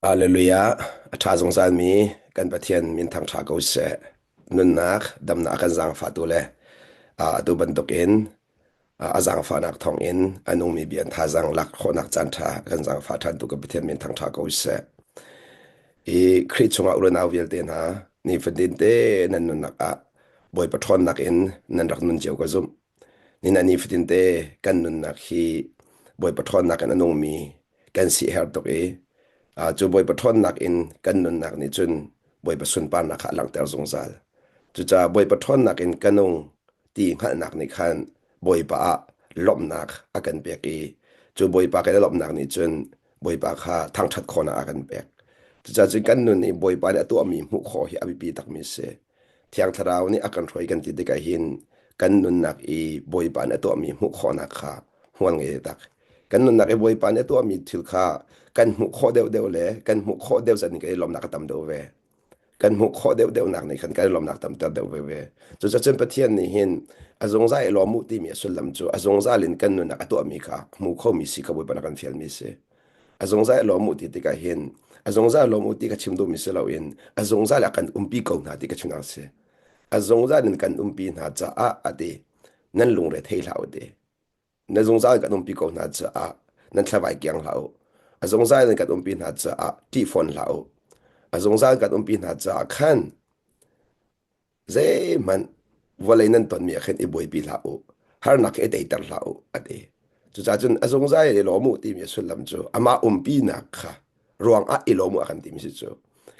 Hallelujah. A ṭha zungzalmi kan Pathian min thangṭha ko seh. Nunnak, damnak a kan zaangfahtu le atu bantukin a zaangfahnak thawngin a nungmi bia thazaang lak khawhnak caanṭha kan zaangfah ṭhantu kan Pathian min thangṭha ko seh. I Khrih chungah u le nau vialte hna, nifatin te nan nunnak ah Bawipa ṭhawnnak in nan rak nun cio ka zumh. Nina nifatin te kan nunnak hi Bawipa ṭhawnnak in a nungmi kan si her tuk i cu Bawipa ṭhawnnak in kan nunnak nih cun Bawipa sunparnak kha a langhter zungzal. Cucaah Bawipa ṭhawnnak in ka nung ti hngalhnak nih khan Bawipa ah lawmhnak a kan pek i cu Bawipa kan i lawmhnak nih cun Bawipa kha thangṭhat khawhnak a kan pek. Cucaah cun kan nun i Bawipa nih a tuahmi hmuh khawh hi a biapi takmi a si. Thiang Thlarau nih a kan hruai kan ti tikah hin kan nunnak i Bawipa nih a tuahmi hmuh khawhnak kha hmual ngei tak. Kan nunnak i Bawipa nih a tuahmi thil kha kan hmuh khawh deuhdeuh le kan hmuh khawh deuh zat in kan i lawmhnak a tam deuh ve. Kan hmuh khawh deuhdeuhnak nih khan kan i lawmhnak tamter deuh ve ve. Cucaah cun Pathian nih hin a zungzal i lawm u timi a sullam cu a zungzal in kan nunnak a tuahmi kha hmu khomi si kha Bawipa nih a kan fialmi a si. A zungzal i lawm u ti tikah hin a zungzal lawm u ti ka chim duhmi si loin a zungzal a kan umpi ko hna ti ka chimnak a si. A zungzal in kan umpi hna caah a ti. Nan lungre thei hlah u ti. Na zungzal in kan umpi ko hna caah nan thlavai kiang hlah u. A zungzal in kan umpi hna caah ṭih fawn hlah u. A zungzal kan umpi hna caah khan Zeihmanh vawlei nan tonmi ah khin i buaipi hlah u, harnak hi i teiter hlah u, a ti. Cucaah cun a zungzal in i lawm u timi a sullam cu amah umpinak kha ruang ah i lawm u a kan timi si cu.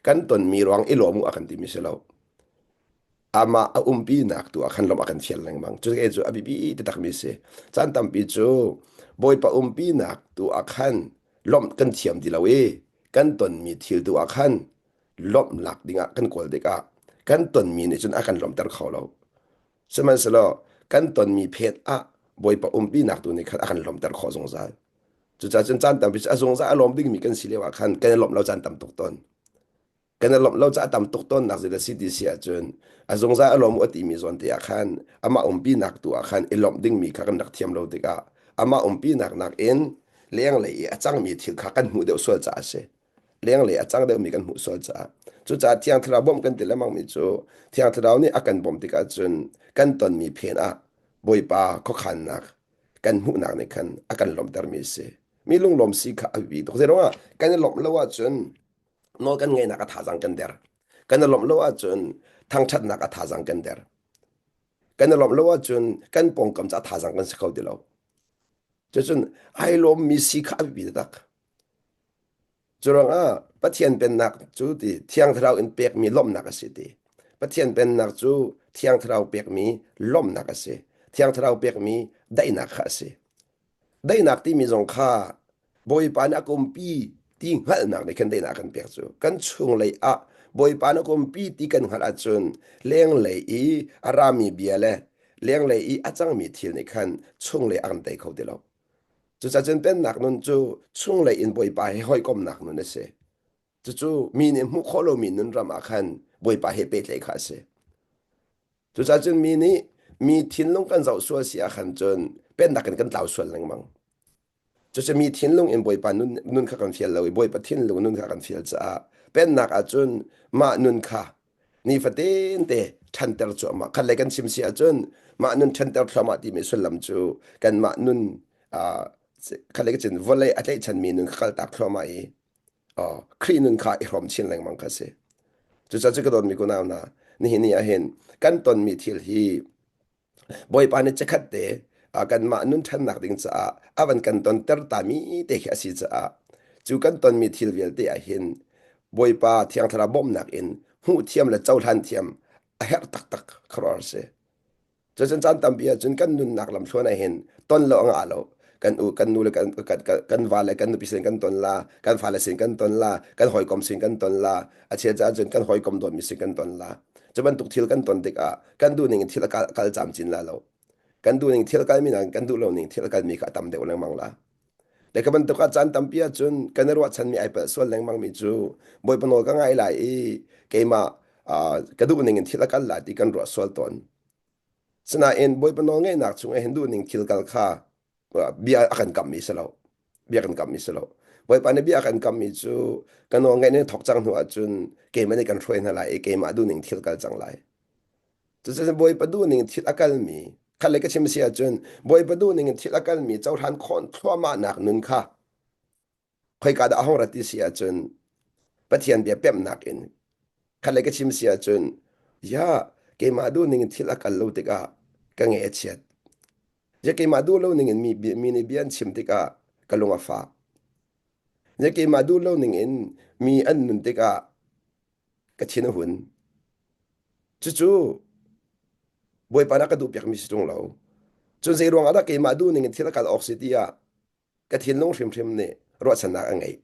Kan tonmi ruang i lawm u a kan timi si lo. Amah a umpinak tu ah khan lawmh a kan fial lengmang. Cu cu a biapi taktakmi a si. Caan tampi cu Bawipa umpinak tu ah khan lawmh kan thiam ti lo i kan tonmi thil tu ah khan lawmhnak dingah kan kawl tikah kan tonmi nih cun a kan lawmhter kho lo. Sihmanhsehlaw kan tonmi phet ah Bawipa umpinak tu nih khan a kan lawmhter khawh zungzal. Cucaah cun caan tampi cu a zungzal a lawm dingmi kan si lio ah khan kan i lawmh lo caan tam tuk tawn. Kan i lawmh lo caah tam tuk tawnnak zei dah si ti si ahcun a zungzal a lawm u a timi zawn te ah khan amah umpinak tu ah khan i lawmh dingmi kha kan rak thiam lo tikah amah umpinak nakin lenglei i a cangmi thil kha kan hmuh deuh sual caah a si. Lenglei a cang deuhmi kan hmuh sual caah. Cucaah Thiang Thlarau bawmh kan ti lengmangmi cu Thiang Thlarau nih a kan bawmh tikah cun kan tonmi phen ah Bawipa khuakhannak kan hmuhnak nih khan a kan lawmhtermi a si. Mi lunglawm si kha a biapi tuk. Zeiruangah kan i lawmh lo ahcun nawl kan ngeihnak a thazaang kan der. Kan i lawmh lo ahcun thangṭhatnak a thazaang kan der. Kan i lawmh lo ahcun kan pawngkam ca thazaang kan si kho ti lo. Cucun ai lawmmi si kha a biapi taktak. Curuangah Pathian Pennak cu ti Thiang Thlarau in pekmi lawmhnak a si ti. Pathian Pennak cu Thiang Thlarau pekmi lawmhnak a si. Thiang Thlarau pekmi daihnak kha a si. Daihnak timi zong kha Bawipa nih a ka umpi ti hngalhnak nih khan daihnak a kan pek cu. Kan chunglei ah Bawipa nih a ka umpi ti kan hngalh ahcun lenglei i a rami bia le lenglei i a cangmi thil nih khan chunglei a kan tei kho ti lo. Cucaah cun pennak nun cu chunglei in Bawipa he hawikomhnak nun a si. Cucu mi nih hmuh khawh lomi nun ram ah khan Bawipa he pehtlaih kha a si. Cucaah cun mi nih mi thinlung kan zoh sual si ah khan cun pennak in kan tlau sual lengmang. Cucu mi thinlung in Bawipa nun, nun kha kan fial lo i Bawipa thinlung nun kha kan fial caah pennak ah cun mah nun kha nifatin te ṭhanter cuahmah khat le kan chim si ahcun mah nun ṭhanter thluahmah timi sullam cu kanmah nun khat le ka cin vawlei a tlaihchanmi nun kha kaltak thluahmah i Khrih nun kha i hrawm chin lengmang kha si. Cucaah cu ka dawtmi kunau hna nihin ni ah hin kan tonmi thil hi Bawipa nih chikkhat te kanmah nun ṭhannak ding caah a van kan tonter tami te khi a si caah cu kan tonmi thil vialte ah hin Bawipa Thiang Thlarau bawmhnak in hmuh thiam le cohlan thiam a herh taktak khuaruahhar a si. Cucun caan tampi ahcun kan nunnak lamthluan ah hin ton lo a ngah lo. Kan u, kan nu le kan, kan, kan, kan va le kan nupi sin kan ton la, kan fale sin kan ton la, kan hawikom sin kan ton la, a chia caah cun kan hawikom dawtmi sin kan ton la. Cu bantuk thil kan ton tikah kan duhning in thil a kal, kal camcin la lo. Kan duhning thil kalmi nakin kan duh lo ning thil a kalmi kha a tam deuh lengmang la. Le ka bantuk ah caan tampi ahcun kan i ruahchanmi ai palh sual lengmangmi cu Bawipa nawl ka ngai lai i keimah uh, ka duhning in thil a kal lai ti kan ruah sual tawn. Sinain Bawipa nawl ngeihnak chung ah hin duhning thil kal kha bia a kan kammi si lo. Bia kan kammi si lo. Bawipa nih bia kan kammi cu ka nawl ngaih nan thawk cang hnu ahcun keimah nih kan hruai hna lai i keimah duhning thil kal cang lai. Cucaah Bawipa duhning thil a kalmi khat le ka chim si ahcun Bawipa duhning in thil a kalmi cohlan khawh thluahmahnak nun kha khoika dah a hong rat ti si ahcun Pathian bia pemhnak in khat le ka chim si ahcun ya keimah duhning in thil a kal lo tikah ka nge a chiat. Ya keimah duh lo ning in mi, mi nih bia an chim tikah ka lung a fak. Ya keimah duh lo ning in mi an nun tikah ka thin a hun. Cucu Bawipa nih a ka duhpiakmi si ṭung lo. Cun zei ruangah dah keimah duh ning in thil a kal awk si tiah ka thinlung hrimhrim nih ruahchannak a ngeih.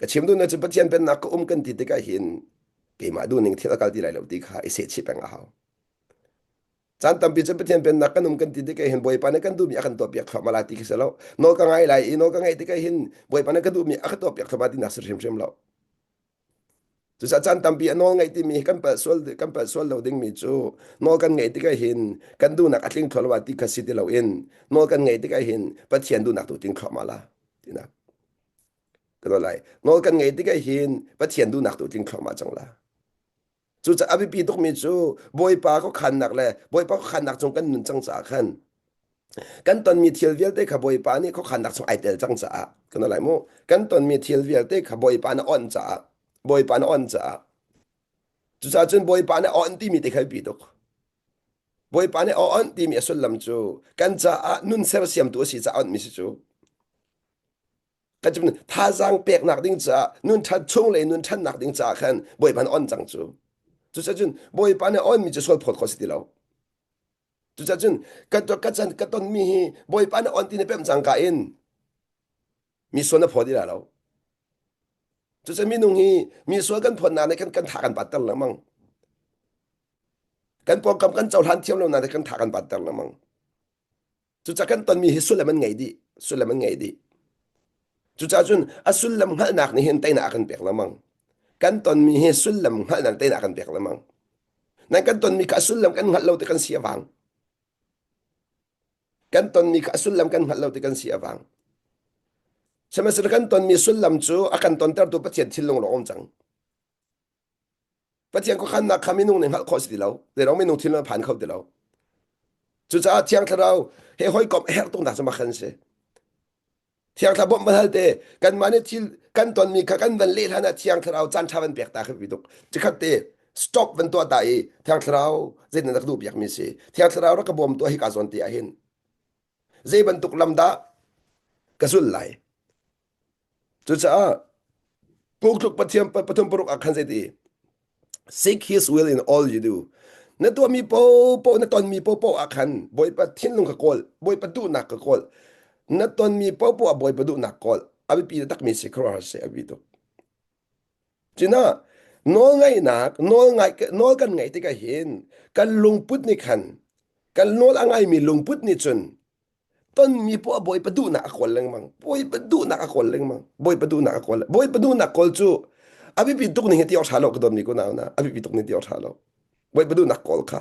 Ka chim duhnak cu Pathian pennak ka um kan ti tikah hin keimah duhning thil a kal ti lai lo ti kha i sehchih peng a hau. Caan tampi cu Pathian pennak kan um kan ti tikah hin Bawipa nih kan duhmi a kan tuahpiak thluahmah lai ti khi si lo. Nawl ka ngai lai i nawl ka ngaih tikah hin Bawipa nih ka duhmi a ka tuahpiak thluahmah tinak si hrimhrim lo. Cucaah caan tampi a nawl ngaih timi hi kan palh sual kan palh sual lo dingmi cu nawl kan ngaih tikah hin kan duhnak a tling thluahmah ti kha si ti loin nawl kan ngaih tikah hin Pathian duhnak tu tling thluahmah la tinak ka nawl lai nawl kan ngaih tikah hin Pathian duhnak tu tling thluahmah cang la cucaah a biapi tukmi cu Bawipa khuakhannak le Bawipa khuakhannak cung kan nun cang caah khan Kan tonmi thil vialte kha Bawipa nih khuakhannak chung ai tel cang caah kan lai mu. Kan tonmi thil vialte kha Bawipa nih on caah Bawipa nih on caah cucaah cun Bawipa nih on timi te kha biapi tuk. Bawipa nih on timi a sullam cu kan caah nun sersiamtu a si caah onmi si cu. Kan cun thazaang peknak ding caah nun ṭhat chung le nun ṭhannak ding caah khan Bawipa nih on cang cu. Cucaah cun Bawipa nih onmi cu sual phawt khawh si ti lo. Cucaah cun ka ka can ka tonmi hi Bawipa na on ti na pemh cangka in mi sual na phaw ti la lo. Cucaah minung hi mi sual kan phawtnak nih kan kan tha kan patter lengmang. Kan pawngkam kan cohlan thiam lo nak nih kan tha kan patter lengmang. Cucaah kan tonmi hi sullam an ngei dih. Sullam an ngei dih. Cucaah cun a sullam hngalhnak nih hin teinak a kan pek lengmang. Kan tonmi hi sullam hngalhnak teinak a kan pek lengmang. Nan kan tonmi kha a sullam kan hngalh lo ti kan si a vang. Kan tonmi kha a sullam kan hngalh lo ti kan si a vang. Sihmanhsehlaw kan tonmi sullam cu a kan tontertu Pathian thinlung lawng um cang. Pathian khuakhannak kha minung nih hngalh khawh si ti lo. Zeirong minung thinlung a phan kho ti lo. Cucaah Thiang Thlarau he hawikomh a herh tuknak cu mah khan si. Thiang Thlarau bawmh van hal te kanmah nih thil kan tonmi kha kan van leh hlan ah Thiang Thlarau caan ṭha van pek ta kha tuk. Cikhat te stop van tuah ta i Thiang Thlarau zeitin rak duh piakmi si. Thiang Thlarau rak ka bawm tuah hi ka zawn ti ahhin zei bantuk lam dah ka zul lai. Cucaah Puktluk Pathian pathum paruk ah khan zeiti seek his will in all you do. Na tuahmi popo na tonmi popo ah khan Bawipa thinlung ka kawl, Bawipa duhnak ka kawl. Na tonmi popo ah Bawipa duhnak kawl. A biapi takmi si khuaruahhar si a biapi tuk. Cina nawl ngaihnak, nawl ngai nawl kan ngaih tikah hin kan lungput nih khan kan nawl a ngaimi lungput nih cun tonmi poah Bawipa duhnak a kawl lengmang. Bawipa duhnak a kawl lengmang. Bawipa duhnak a kawl. Bawipa duhnak kawl cu a biapi tuk ning hi ti awk ṭha lo ka dawtmi ku nau na a biapi tuk ning ti awk ṭha lo. Bawipa duhnak kawl kha.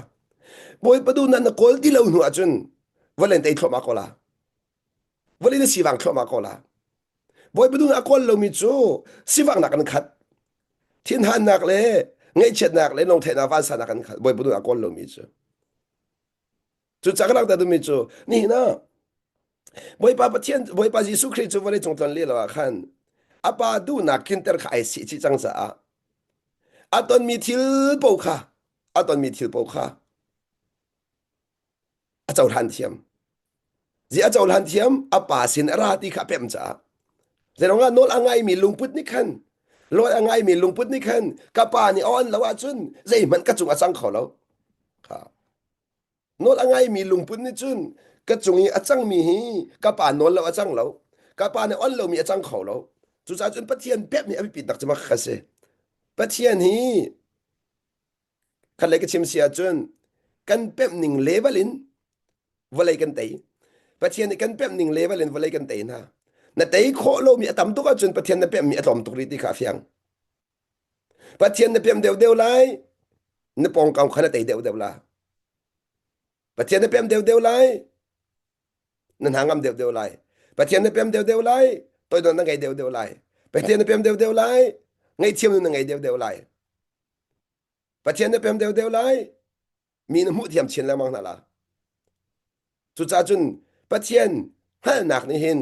Bawipa duhnak na kawl ti lo hnu ahcun vawlei tei thluahmah ko la. Vawlei na sivang thluahmah ko la. Bawipa duhnak a kawl lomi cu sivangnak an khat. Thinhannak le ngaihchiatnak le lungtheihnak vansanak an khat. Bawipa duhnak a kawl lomi cu. Cucaah ka langhter duhmi cu nihin ah Bawipa Pathian Bawipa Jesuh Khrih cu vawleicung tlon lio ah khan a pa duhnak tlinter kha ai sih chih cang caah a tonmi thil paoh kha a tonmi thil paoh kha a cohlan thiam. Zi a cohlan thiam a pa sin a ra ti kha a pemh caah Zeirong ah nawl a ngaimi lungput nih khan lawi a ngaimi lungput nih khan ka pa nih a on lo ahcun zeihmanh ka cung a cang kho lo. Kha. Nawl a ngaimi lungput nih cun ka cung i a cangmi hi ka pa nawl lo a cang lo. Ka pa nih on lomi a cang kho lo. Cucaah cun Pathian pekmi a biapitnak cu mah kha si. Pathian hi khat lei ka chim si ahcun kan pemh ning level in vawlei kan tei. Pathian nih kan pemh ning level in vawlei kan tei hna. Na tei khawh lomi a tam tuk ahcun Pathian na pemhmi a tlawm tuk rih ti kha a fiang. Pathian na pem deuhdeuh lai, na pawngkam kha na tei deuhdeuh la. Pathian na pem deuhdeuh lai, na hna ngam deuhdeuh lai. Pathian na pem deuhdeuh lai, Toidor na ngei deuhdeuh lai. Pathian na pem deuhdeuh lai. Ngaihthiam nu na ngei deuhdeuh lai. Pathian na pem deuhdeuh lai. Mi na hmuh thiam chin lengmang hna la. Cucaah cun Pathian hngalhnak nih hin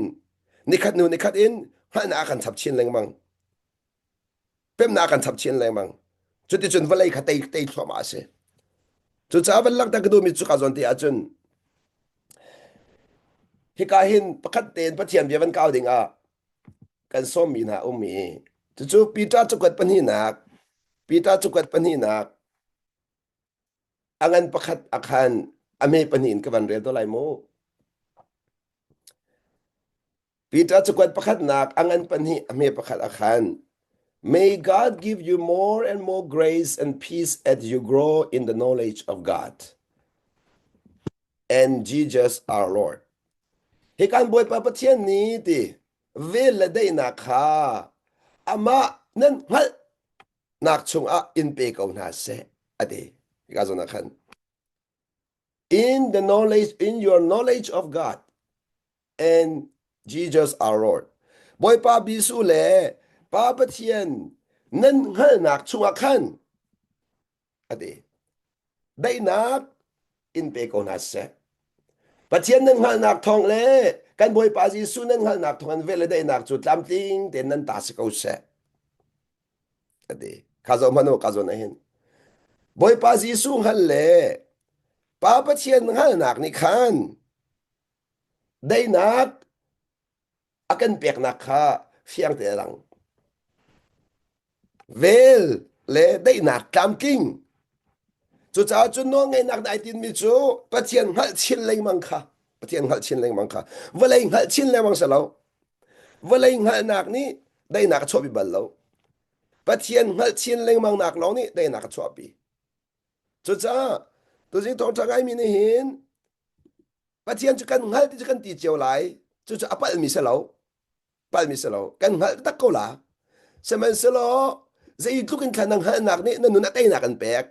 nikhat hnu nikhat in hngalhnak a kan chap chin lengmang. Pemnak a kan chap chin lengmang. Cuticun vawlei kha tei tei thluahmah a si. Cucaah van langhter ka duhmi cu ka zawn te ahcun hika hin pakhat tein Pathian bia van kau ding ah kan sawmmi hna um i cucu Peter cakuat pahnihnak Peter cakuat pahnihnak A ngan pakhat a khan a hme pahnih in ka van rel to lai mu. Peter cakuat pakhatnak a ngan pahnih a hme pakhat a khan May God give you more and more grace and peace as you grow in the knowledge of God and Jesus our Lord. Hi kan Bawipa Pathian nih ti vel le daihnak kha amah nan hngalh nak chungah in pe ko hna seh a ti. Hika zawn ah khan in the knowledge in your knowledge of God and Jesus our Lord. Bawipa Jesuh le Pa Pathian nan hngalhnak chungah khan a ti. Daihnak in pe ko hna seh. Pathian nan hngalhnak thawng le kan Bawipa Jesuh nan hngalhnak thawng in vel le daihnak cu tlamtling tein nan ta si ko seh. A ti. Kha zoh hmanh u, ka zawn ah hin. Bawipa Jesuh hngal le Pa Pathian hngalhnak nih khan daihnak a kan peknak kha fiang te a lang. Vel le daihnak tlamtling. Cucaah cun nawlngeihnak na ai tinmi cu Pathian hngalh chin lengmang kha Pathian hngalh chin lengmang kha vawlei hngalh chin lengmang si lo. Vawlei hngalhnak nih daihnak a chuahpi bal lo. Pathian hngalh chin lengmang nak lawng nih daihnak a chuahpi. Cucaah tuzing thawngṭha ngaimi nih hin Pathian cu kan hngalh ti cu kan ti cio lai. Cucu a palhmi si lo. Palhmi si lo. Kan hngalh tak ko la. Sihmanhsehlaw zeitluk in thlan na hngalhnak nih na nun a teinak an pek.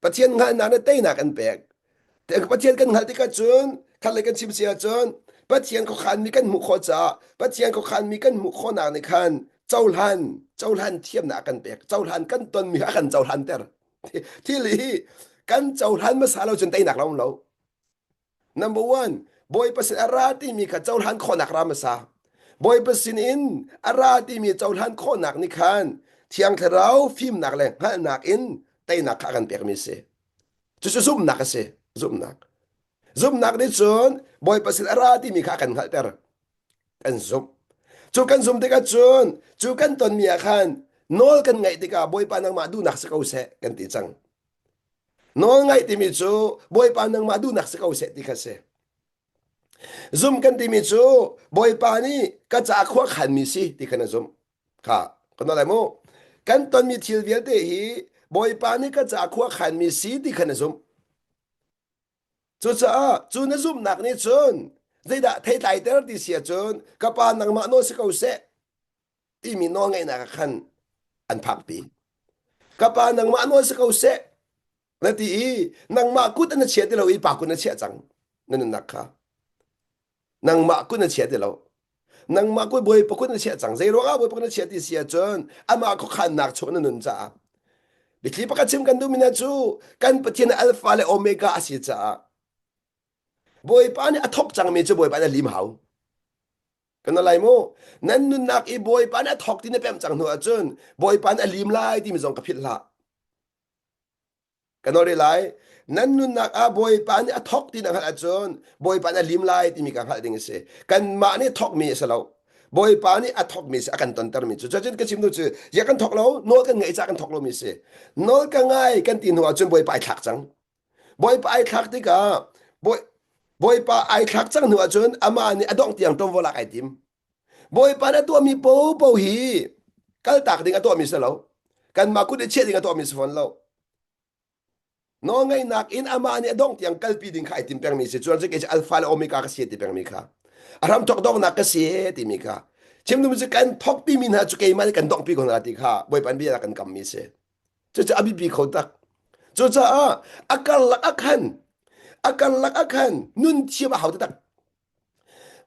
Pathian hngalhnak nih teinak an pek. Pathian kan hngalh tikah cun khatlei kan chim si ahcun Pathian khuakhanmi kan hmuh khawh caah Pathian khuakhanmi kan hmuh khawhnak nih khan cohlan cohlan thiamnak a kan pek. Cohlan kan tonmi a kan cohlanter. Thil hi kan cohlan hmasa lo cun teinak lo um lo. Number one, Bawipa sin a ra timi kha cohlan khawhnak ra hmasa. Bawipa sin in a ra timi cohlan khawhnak nih khan Thiang Thlarau fimnak le hngalhnak in teinak kha a kan pekmi a si. Cucu zumhnak a si. Zumhnak. Zumhnak nih cun Bawipa sin a ra timi kha a kan hngalhter. Kan zumh. Cu kan zumh tikah cun cu kan tonmi ah khan nawl kan ngaih tikah Bawipa nangmah duhnak si ko seh kan ti cang. Nawlngaih timi cu Bawipa nangmah duhnak si ko seh ti kha si. Zum kan timi cu Bawipa nih ka ca khua khanmi si ti kha na zumh. Kha kan lai mu. Kan tonmi thil vialte hi Bawipa nih ka ca khua khanmi si ti kha na zumh. Cucaah cu na zumhnak nih cun zeidah theitlai ter ti si ahcun ka pa nangmah nawl si ko seh timi nawlngeihnak ah khan an phakpi. Ka pa nangmah nawl si ko seh na ti i nangmah kut na chia ti lo i pa kut na chiah cang na nunnak kha. Nangmah kut na chia ti lo. Nangmah kut Bawipa kut na chiah cang. Zei ruangah Bawipa kut na chiah ti si ahcun amah khuakhannak chung na nun caah. Biathli pakhat chim kan duhmi hna cu kan Pathian Alpha le Omega a si caah Bawipa nih a thawk cangmi cu Bawipa nih a lim hau. Kan lai mu. Nan nunnak i Bawipa nih a thawk ti na pemh cang hnu ahcun Bawipa nih a lim lai timi zong ka philh hlah. Ka nawl rih lai. Nan nunnak ah Bawipa nih a thawk ti na hngalh ahcun Bawipa nih a lim lai timi ka hngalh ding a si. Kanmah nih thawkmi a si lo. Bawipa nih a thawkmi a si, a kan tontermi cu. Cucun ka chim hnu cu, ya kan thawk lo, nawl kan ngaih caah kan thawk lomi a si. Nawl ka ngai kan ti hnu ahcun Bawipa ai thlak cang. Bawipa ai thlak tikah Bawipa ai thlak cang hnu ahcun amah nih a dongh tiang ṭuanvo lak ai tim. Bawipa nih a tuahmi popo hi kaltak ding a tuahmi si lo. Kanmah kut i chiah ding a tuahmi si fawn lo. Nawlngaihnak in amah nih a dongh tiang kalpi ding kha ai tim pengmi si. Cuan cu kei cu alpha le omega ka si ti pengmi kha. A hramthawk donghnak ka si timi kha. Chim duhmi cu kan thawkpi mi hna cu keimah nih kan donghpi ko hna ti kha Bawipa bia kan kammi si. Cucu a biapi kho tak. Cucaah a karlak ah khan a karlak ah khan nun thiam a hau taktak.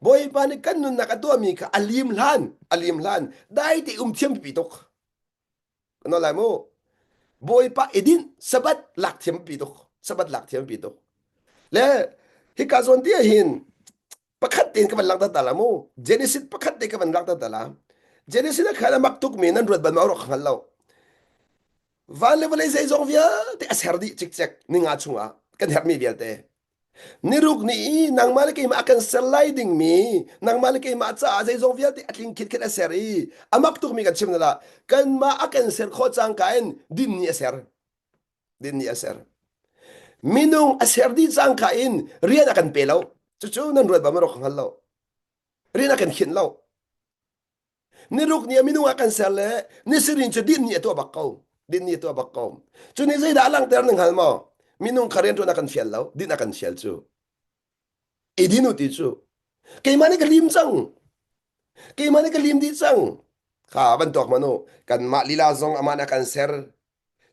Bawipa nih kan nunnak a tuahmi kha a lim hlan, a lim hlan, dai te um thiam pipi tuk. Kan lai mu. Bawipa idin sabat lak thiam pi tuk. Sabat lak thiam pi tuk. Le hika zawn ti hin pakhat tein ka van langhter ta la mu. Genesis pakhat te ka van langhter ta la. Genesis ah khan a mak tuk mi nan ruat bal ma rawk hngal lo. Van le vawlei zeizong vialte a ser dih cikcek ninga chungah kan herhmi vialte. Niruk ni i nangmah le keimah a kan ser lai dingmi nangmah le keimah caah zeizong vialte a tling khit khin a ser i a mak tukmi kan chim la kanmah a kan ser khawh cangka in din ni a ser. Din ni a ser. Minung a ser dih cangka in rian a kan pe lo. Cucu nan ruat ba ma rak hngal lo. Rian a kan khinh lo. Niruk ni ah minung ah kan ser le nisirin cu din ni a tuah bak ko. Din ni a tuah bak ko. Cu ni zeidah a langhter na hngal maw? Minung kha rianṭuan a kan fial lo, din a kan fial cu. I din u ti cu. Keimah nih ka lim cang. Keimah nih ka lim dih cang. Kha van tuak hmanh u. Kanmah lila zong amah nih a kan ser.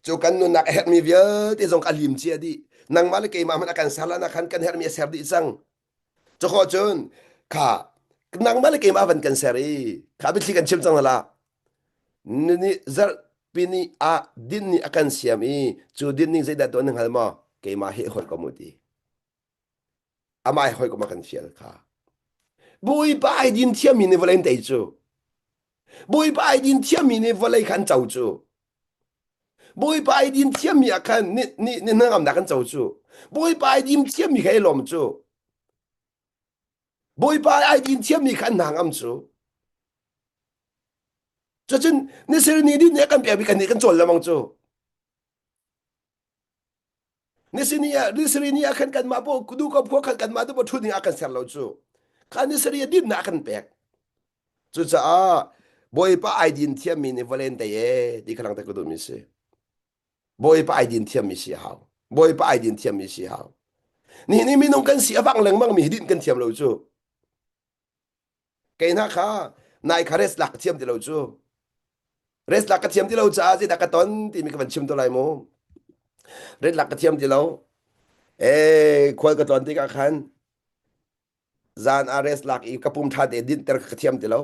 Cu kan nunnak a herhmi vialte zong ka lim cia dih. Nangmah le keimah hmanh a kan ser lan ah khan kan herhmi a ser dih cang. Cukho cun kha nangmah le keimah van kan ser i kha biathli kan chim cang hna la. Ni zarhpi ni ah din ni a kan siam i cu din ning zeidah tuah na hngal maw? Keimah he hawikom u ti. Amah he hawikom a kan fial kha. Bawipa ai din thiammi nih vawlei an tei cu. Bawipa ai din thiammi nih vawlei kha an co cu. Bawipa ai din thiammi ah khan ni ni ni hnangamnak an co cu. Bawipa ai din thiammi kha i lawm cu. Bawipa ai din thiammi kha an hna ngam cu. Cucun nisir ni din nih a kan pekmi kan nih kan cawl lengmang cu. Nisini ah nisari ni ah khan kanmah paw du ko phua khan kanmah tu ṭhu ding ah kan ser lo cu. Kha nisari a dinnak a kan pek. Cucaah Bawipa ai din thiammi nih vawlei an tei ee ti kha langhter ka duhmi si. Bawipa ai din thiammi si a hau. Bawipa ai din thiammi si a hau. Nihin ni minung kan si a vang lengmang mi hi din kan thiam lo cu. Kei hna kha nai kha rest lak ka thiam ti lo cu. Rest lak ka thiam ti lo caah zeidah ka ton timi ka van chim to lai mu. Rest lak ka thiam ti lo. Eh, khual ka tlawn tikah khan zan ah rest lak i ka pum ṭha te dinhter ka thiam ti lo.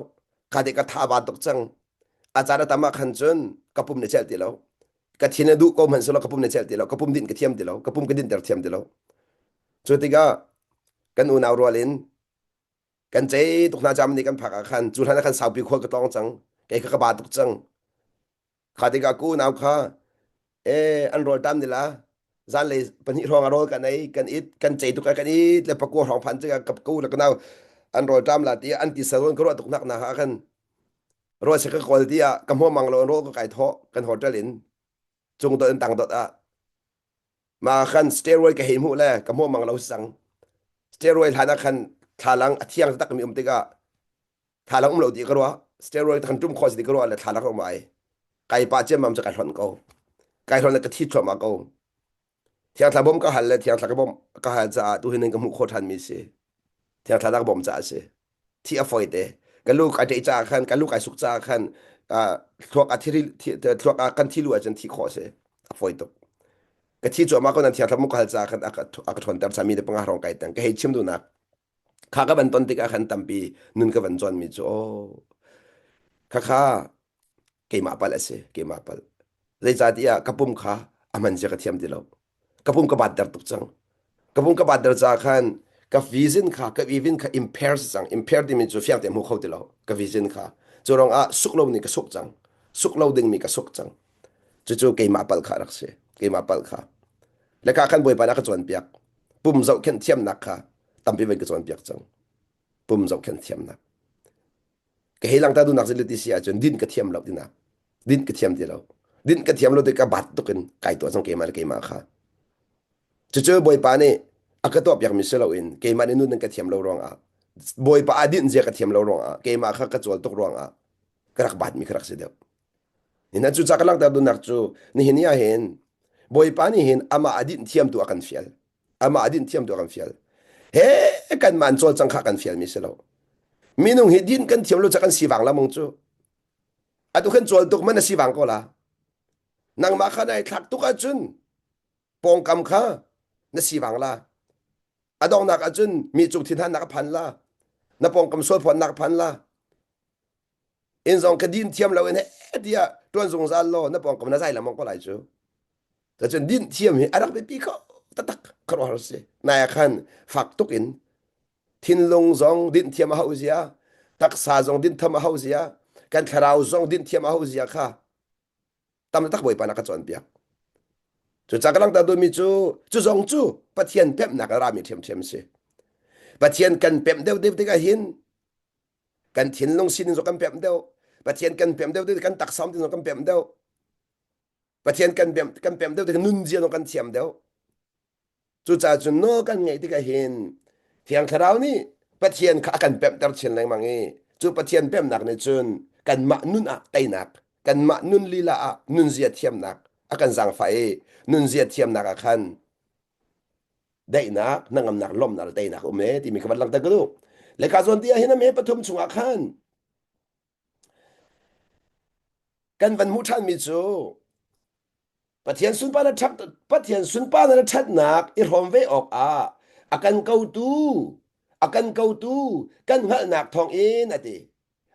Kha te ka tha ba tuk cang. A caan a tam ah khan cun ka pum na celh ti lo. Ka thin a duh ko hmanh selaw ka pum na celh ti lo. Ka pum dinh ka thiam ti lo. Ka pum ka dinhter thiam ti lo. Cu tikah kan unau rual in kan cei tuk hna jam nih kan phak ah khan cu hlan ah khan saupi khual ka tlawng cang kei kha ka ba tuk cang kha tikah ku nau kha e an rawl tam nila zanlei pahnih hrawng a rawl kan ei kan it kan cei tuk kan it le pakua hrawng phan tikah ka ku le ka nau an rawl tam la ti an ti saron ka ruah tuk nak na ha khan rawl se ka kawl ti ah ka hmuam mang lo an rawl ka kai thaw kan hotel in cung dot in tang dot ah Ma khan steroid ka hei hmuh le ka hmuh mang lo sang. Steroid hlan ah khan thlalang a thiang tak mi um tikah thlalang um lo ti ka ruah. Steroid kan tum khawh si ti ka ruah le thlalang um ai. Kai pa ciammam cu kai hlonh ko. Kai hlonh le ka thi thluahmah ko. Thiang thla bom ka hal le thiang thla ka bom ka hal caah tu hin ka hmuh khawh ṭhan mi si. Thiang thla ka bom caah si. Thi a fawi te. Ka lu kai ṭeih caah khan ka lu kai suk caah khan thluak a thiri thluak ah kan thi lu ahcun thi khawh si. A fawi tuk. Ka thi cuahmah ko nan thiang thla mu ka hal caah khan a ka a ka ṭhawnter sami te panga hrawng kai tang. Ka hei chim duhnak. Kha ka van ton tikah khan tampi nun ka van cawn mi cu aw khakha keimah palh a si keimah palh zeicahtiah ka pum kha a hman zia ka thiam ti lo ka pum ka batter tuk cang ka pum ka batter caah khan ka vision kha ka vision kha impair si cang impair timi cu fiang te hmu kho ti lo ka vision kha cu rong ah suk lo ning ka suk cang suk lo ding mi ka suk cang cucu keimah palh kha rak si keimah palh kha le ka khan bawipa na ka cawnpiak pum zohkhenh thiamnak kha tampi van ka cawnpiak cang pum zohkhenh thiamnak ka hei langta dunak zil ti si ahcun din ka thiam lo tinak din ka thiam ti lo din ka thiam lo ti ka bat tuk in kai tuah cang keimah le keimah kha cucu bawipa nih a ka tuah piak mi si loin keimah nih nun ka thiam lo ruangah bawipa a din zia ka thiam lo ruangah keimah kha ka cawl tuk ruangah ka rak bat mi ka rak si deuh Nihin cu ca ka langhter duhnak cu nihin ni ah hin Bawipa nih hin amah a dinh thiam tu a kan fial. Amah a dinh thiam tu a kan fial. He kanmah an cawlcang kha kan fial mi si lo. Minung hi din kan thiam lo ca kan sivang lamong cu. Atu kan cawl tuk man a sivang ko la. Nangmah kha nai thlak tuk ahcun pawngkam kha na sivang la. A donghnak ahcun mi cung thinhannak a phan la. Na pawngkam sualphuannak phan la. Inn zong ka din thiam lo in he tiah tuan zungzal law na pawngkam na zai lengmang ko lai cu. Cun din thiam hi a rak biapi kho taktak khuaruahhar si. Nai ah khan fak tuk in thinlung zong dinh thiam a hau zia, taksa zong dinh tham a hau zia, kan thlarau zong dinh thiam a hau zia kha tam tak Bawipa na ka cawnpiak. Cucaah ka langhter duhmi cu cu zong cu Pathian pemhnak a rami ṭhiamṭhiam si. Pathian kan pemh deuh deuh tikah hin kan thinlung sining zong kan pemh deuh. Pathian kan pemh deuh deuh kan taksa zong kan pemh deuh. Pathian kan pemh kan pemh deuh tikah nunzia zong kan thiam deuh. Cucaah cun nawl kan ngeih tikah hin Thiang Thlarau nih Pathian kha a kan pemhter chin lengmang i cu Pathian pemhnak nih cun kanmah nun ah teinak, kanmah nun lila ah nunzia thiamnak a kan zaangfah i nunzia thiamnak ah khan daihnak, hnangamnak, lawmhnak le teinak a um e timi kha van langhter ka duh. Le ka zawn ti ah hin a me pathum chungah khan kan van hmuh ṭhanmi cu Pathian sunparnak ṭhat Pathian sunparnak ṭhatnak i hrawm ve awkah a kan kotu a kan kotu kan hngalhnak thawngin a ti.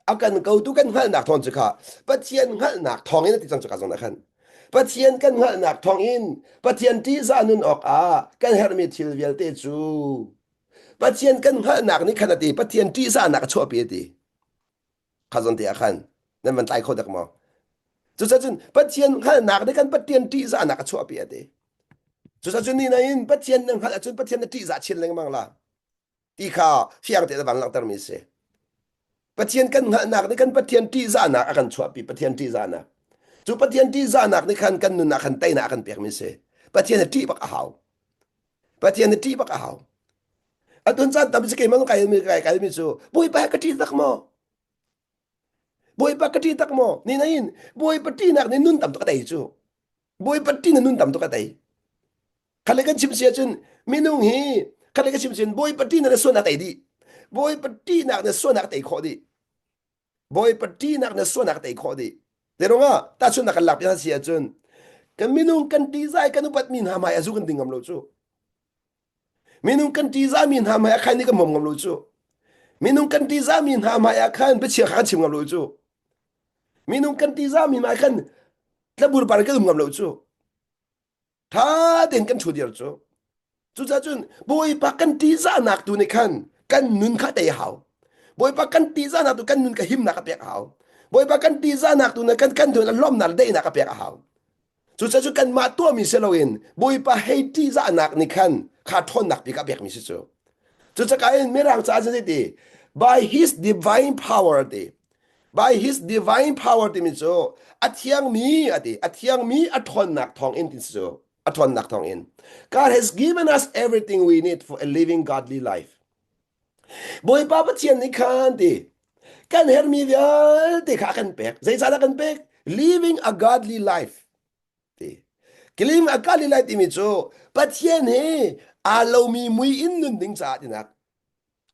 A kan kotu kan hngalhnak thawng cu kha Pathian hngalhnak thawngin a ti cang cu ka zawn ah khan. Pathian kan hngalhnak thawngin Pathian ṭihzah nun awkah kan herhmi thil vialte cu Pathian kan hngalhnak nih khan a ti Pathian ṭihzahnak a chuahpi a ti. Kha zawn te ah khan nan van tlai kho dak maw? Cucacun Pathian hngalhnak nih kan Pathian ṭihzahnak a chuahpi a ti. Cucacun ni nain Pathian na hngalh ahcun Pathian na ṭihzah chin lengmang la ti kha fiang tein a van langhtermi a si. Pathian kan hngalhnak nih kan Pathian ṭihzahnak a kan chuahpi Pathian ṭihzahnak. Cu Pathian ṭihzahnak nih khan kan nun ah khan teinak a kan pekmi a si. Pathian na ṭih bak a hau. Pathian na ṭih bak a hau. Atun caan tam si keimah kai mi kai kai mi cu Bawipa ka ṭih tak maw? Bawipa ka ṭih tak maw? Ni nain Bawipa ṭihnak nih nun tam tuk a tei cu. Bawipa ṭih na nun tam tuk a tei. Khale kan chim si ahcun minung hi khale kan chim si Bawipa ṭihnak na sualnak tei dih. Bawipa ṭihnak na sualnak tei khawh dih. Bawipa ṭihnak na sualnak tei khawh dih. Te ruangah tahchunhnak kan lak piak si ahcun kan minung kan ṭihzai kan upatmi hna hmai a zu kan ding ngam lo cu. Minung kan ṭihzahmi hna hmai ah khan ni kan hmom ngam lo cu. Minung kan ṭihzahmi hna hmai ah khan biachia kha kan chim ngam lo cu. Minung kan ṭihzahmi hmai khan tlabur par kan um ngam lo cu. Ṭha tein kan ṭhu dir cu. Cucaah cun Bawipa kan ṭihzahnak tu nih khan kan nun kha tei a hau. Bawipa kan ṭihzahnak tu kan nun ka himnak a pek a hau. Bawipa kan ṭihzahnak tu nih kan kan nun a lawmnak le daihnak a pek a hau. Cucaah cu kanmah tuahmi si loin Bawipa hei ṭihzahnak nih khan kha ṭhawnnak bik a pekmi si cu. Cucaah in Mirang caah cun ti by his divine power ti by his divine power timi cu a thiangmi a ti a thiangmi a ṭhawnnak thawng in ti si cu a ṭhawnnak thawng in God has given us everything we need for a living godly life Bawipa Pathian nih khan ti kan hermi vialte kha a kan pek. Zeicahdah kan pek? Living a godly life. Ti. Living a godly life timi cu Pathian he aa lomi mui in nun ding caah tinak.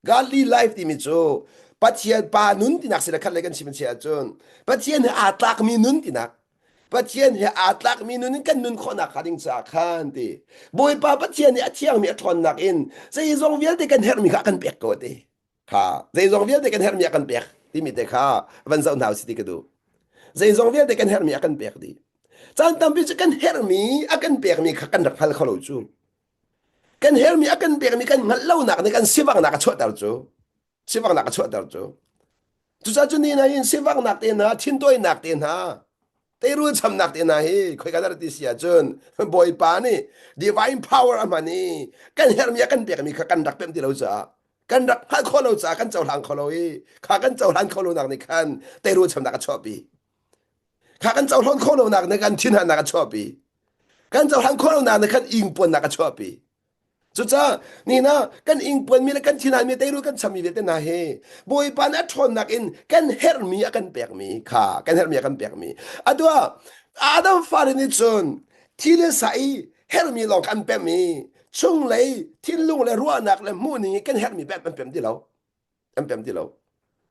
Godly life timi cu Pathian pa nun tinak si le khat le kan chim si ahcun Pathian he aa tlakmi nun tinak. Pathian he aa tlakmi nun in kan nun khawhnak hnga ding caah khan ti Bawipa Pathian nih a thiangmi a ṭhawnnak in zeizong vialte kan herhmi kha a kan pek ko ti kha zeizong vialte kan herhmi a kan pek timi te kha van zoh hna usih ti ka duh zeizong vialte kan herhmi a kan pek dih caan tampi cu kan herhmi a kan pekmi kha kan rak hngal kho lo cu kan herhmi a kan pekmi kan hngalh lonak nih kan sivanghnak a chuahter cu sivanghnak a chuahter cu cucaah cu ni na in sivanghnak te hna thintawinak te hna teirul chamnak te hna hi khoika dah ti si ahcun bawipa nih divine power a hman i kan herhmi a kan pekmi kha kan rak pemh ti lo caah kan rak hngalh khawh lo caah kan cohlang kho lo i kha kan cohlan kho lo nak nih khan teirul chamnak a chuahpi kha kan cohlan khawh lo nak nih kan thinhannak a chuahpi kan cohlan khawh lo nak nih khan ingpuannak a chuahpi Cucaah nihin ah kan ingpuanmi le kan thinhanmi teirul kan chammi vialte hna hi Bawipa nih a ṭhawnnak in kan herhmi a kan pekmi kha kan herhmi a kan pekmi atu ah Adam fale nih cun thi le sa i herhmi lawng kha an pemh i chunglei thinlung le ruahnak le hmuhning i kan herhmi pek an pem ti lo an pem ti lo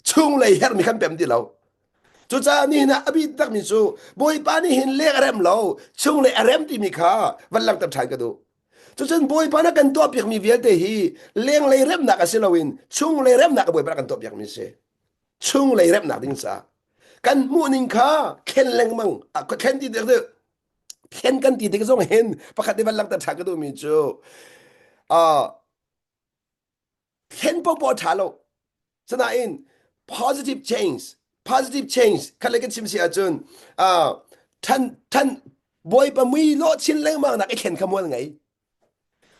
chunglei herhmi kan pem ti lo cucaah nihin ah a bi takmi cu bawipa nih hin leng a rem lo chunglei a rem timi kha van langhter ṭhan ka duh. Cucun Bawipa na kan tuahpiakmi vialte hi lenglei remnak a si loin chunglei remnak a Bawipa na kan tuahpiakmi a si. Chunglei remnak ding caah kan hmuhning kha thlen lengmang thlen ti tik thlen kan ti tik zong hin pakhat te van langhter ṭhan ka duhmi cu uh, thlen popoh a ṭha lo. Sinain positive change, positive change khat le kan chim si ahcun uh, ṭhan ṭhan Bawipa mui lawh chin lengmang nak i thlen kha mual ngei.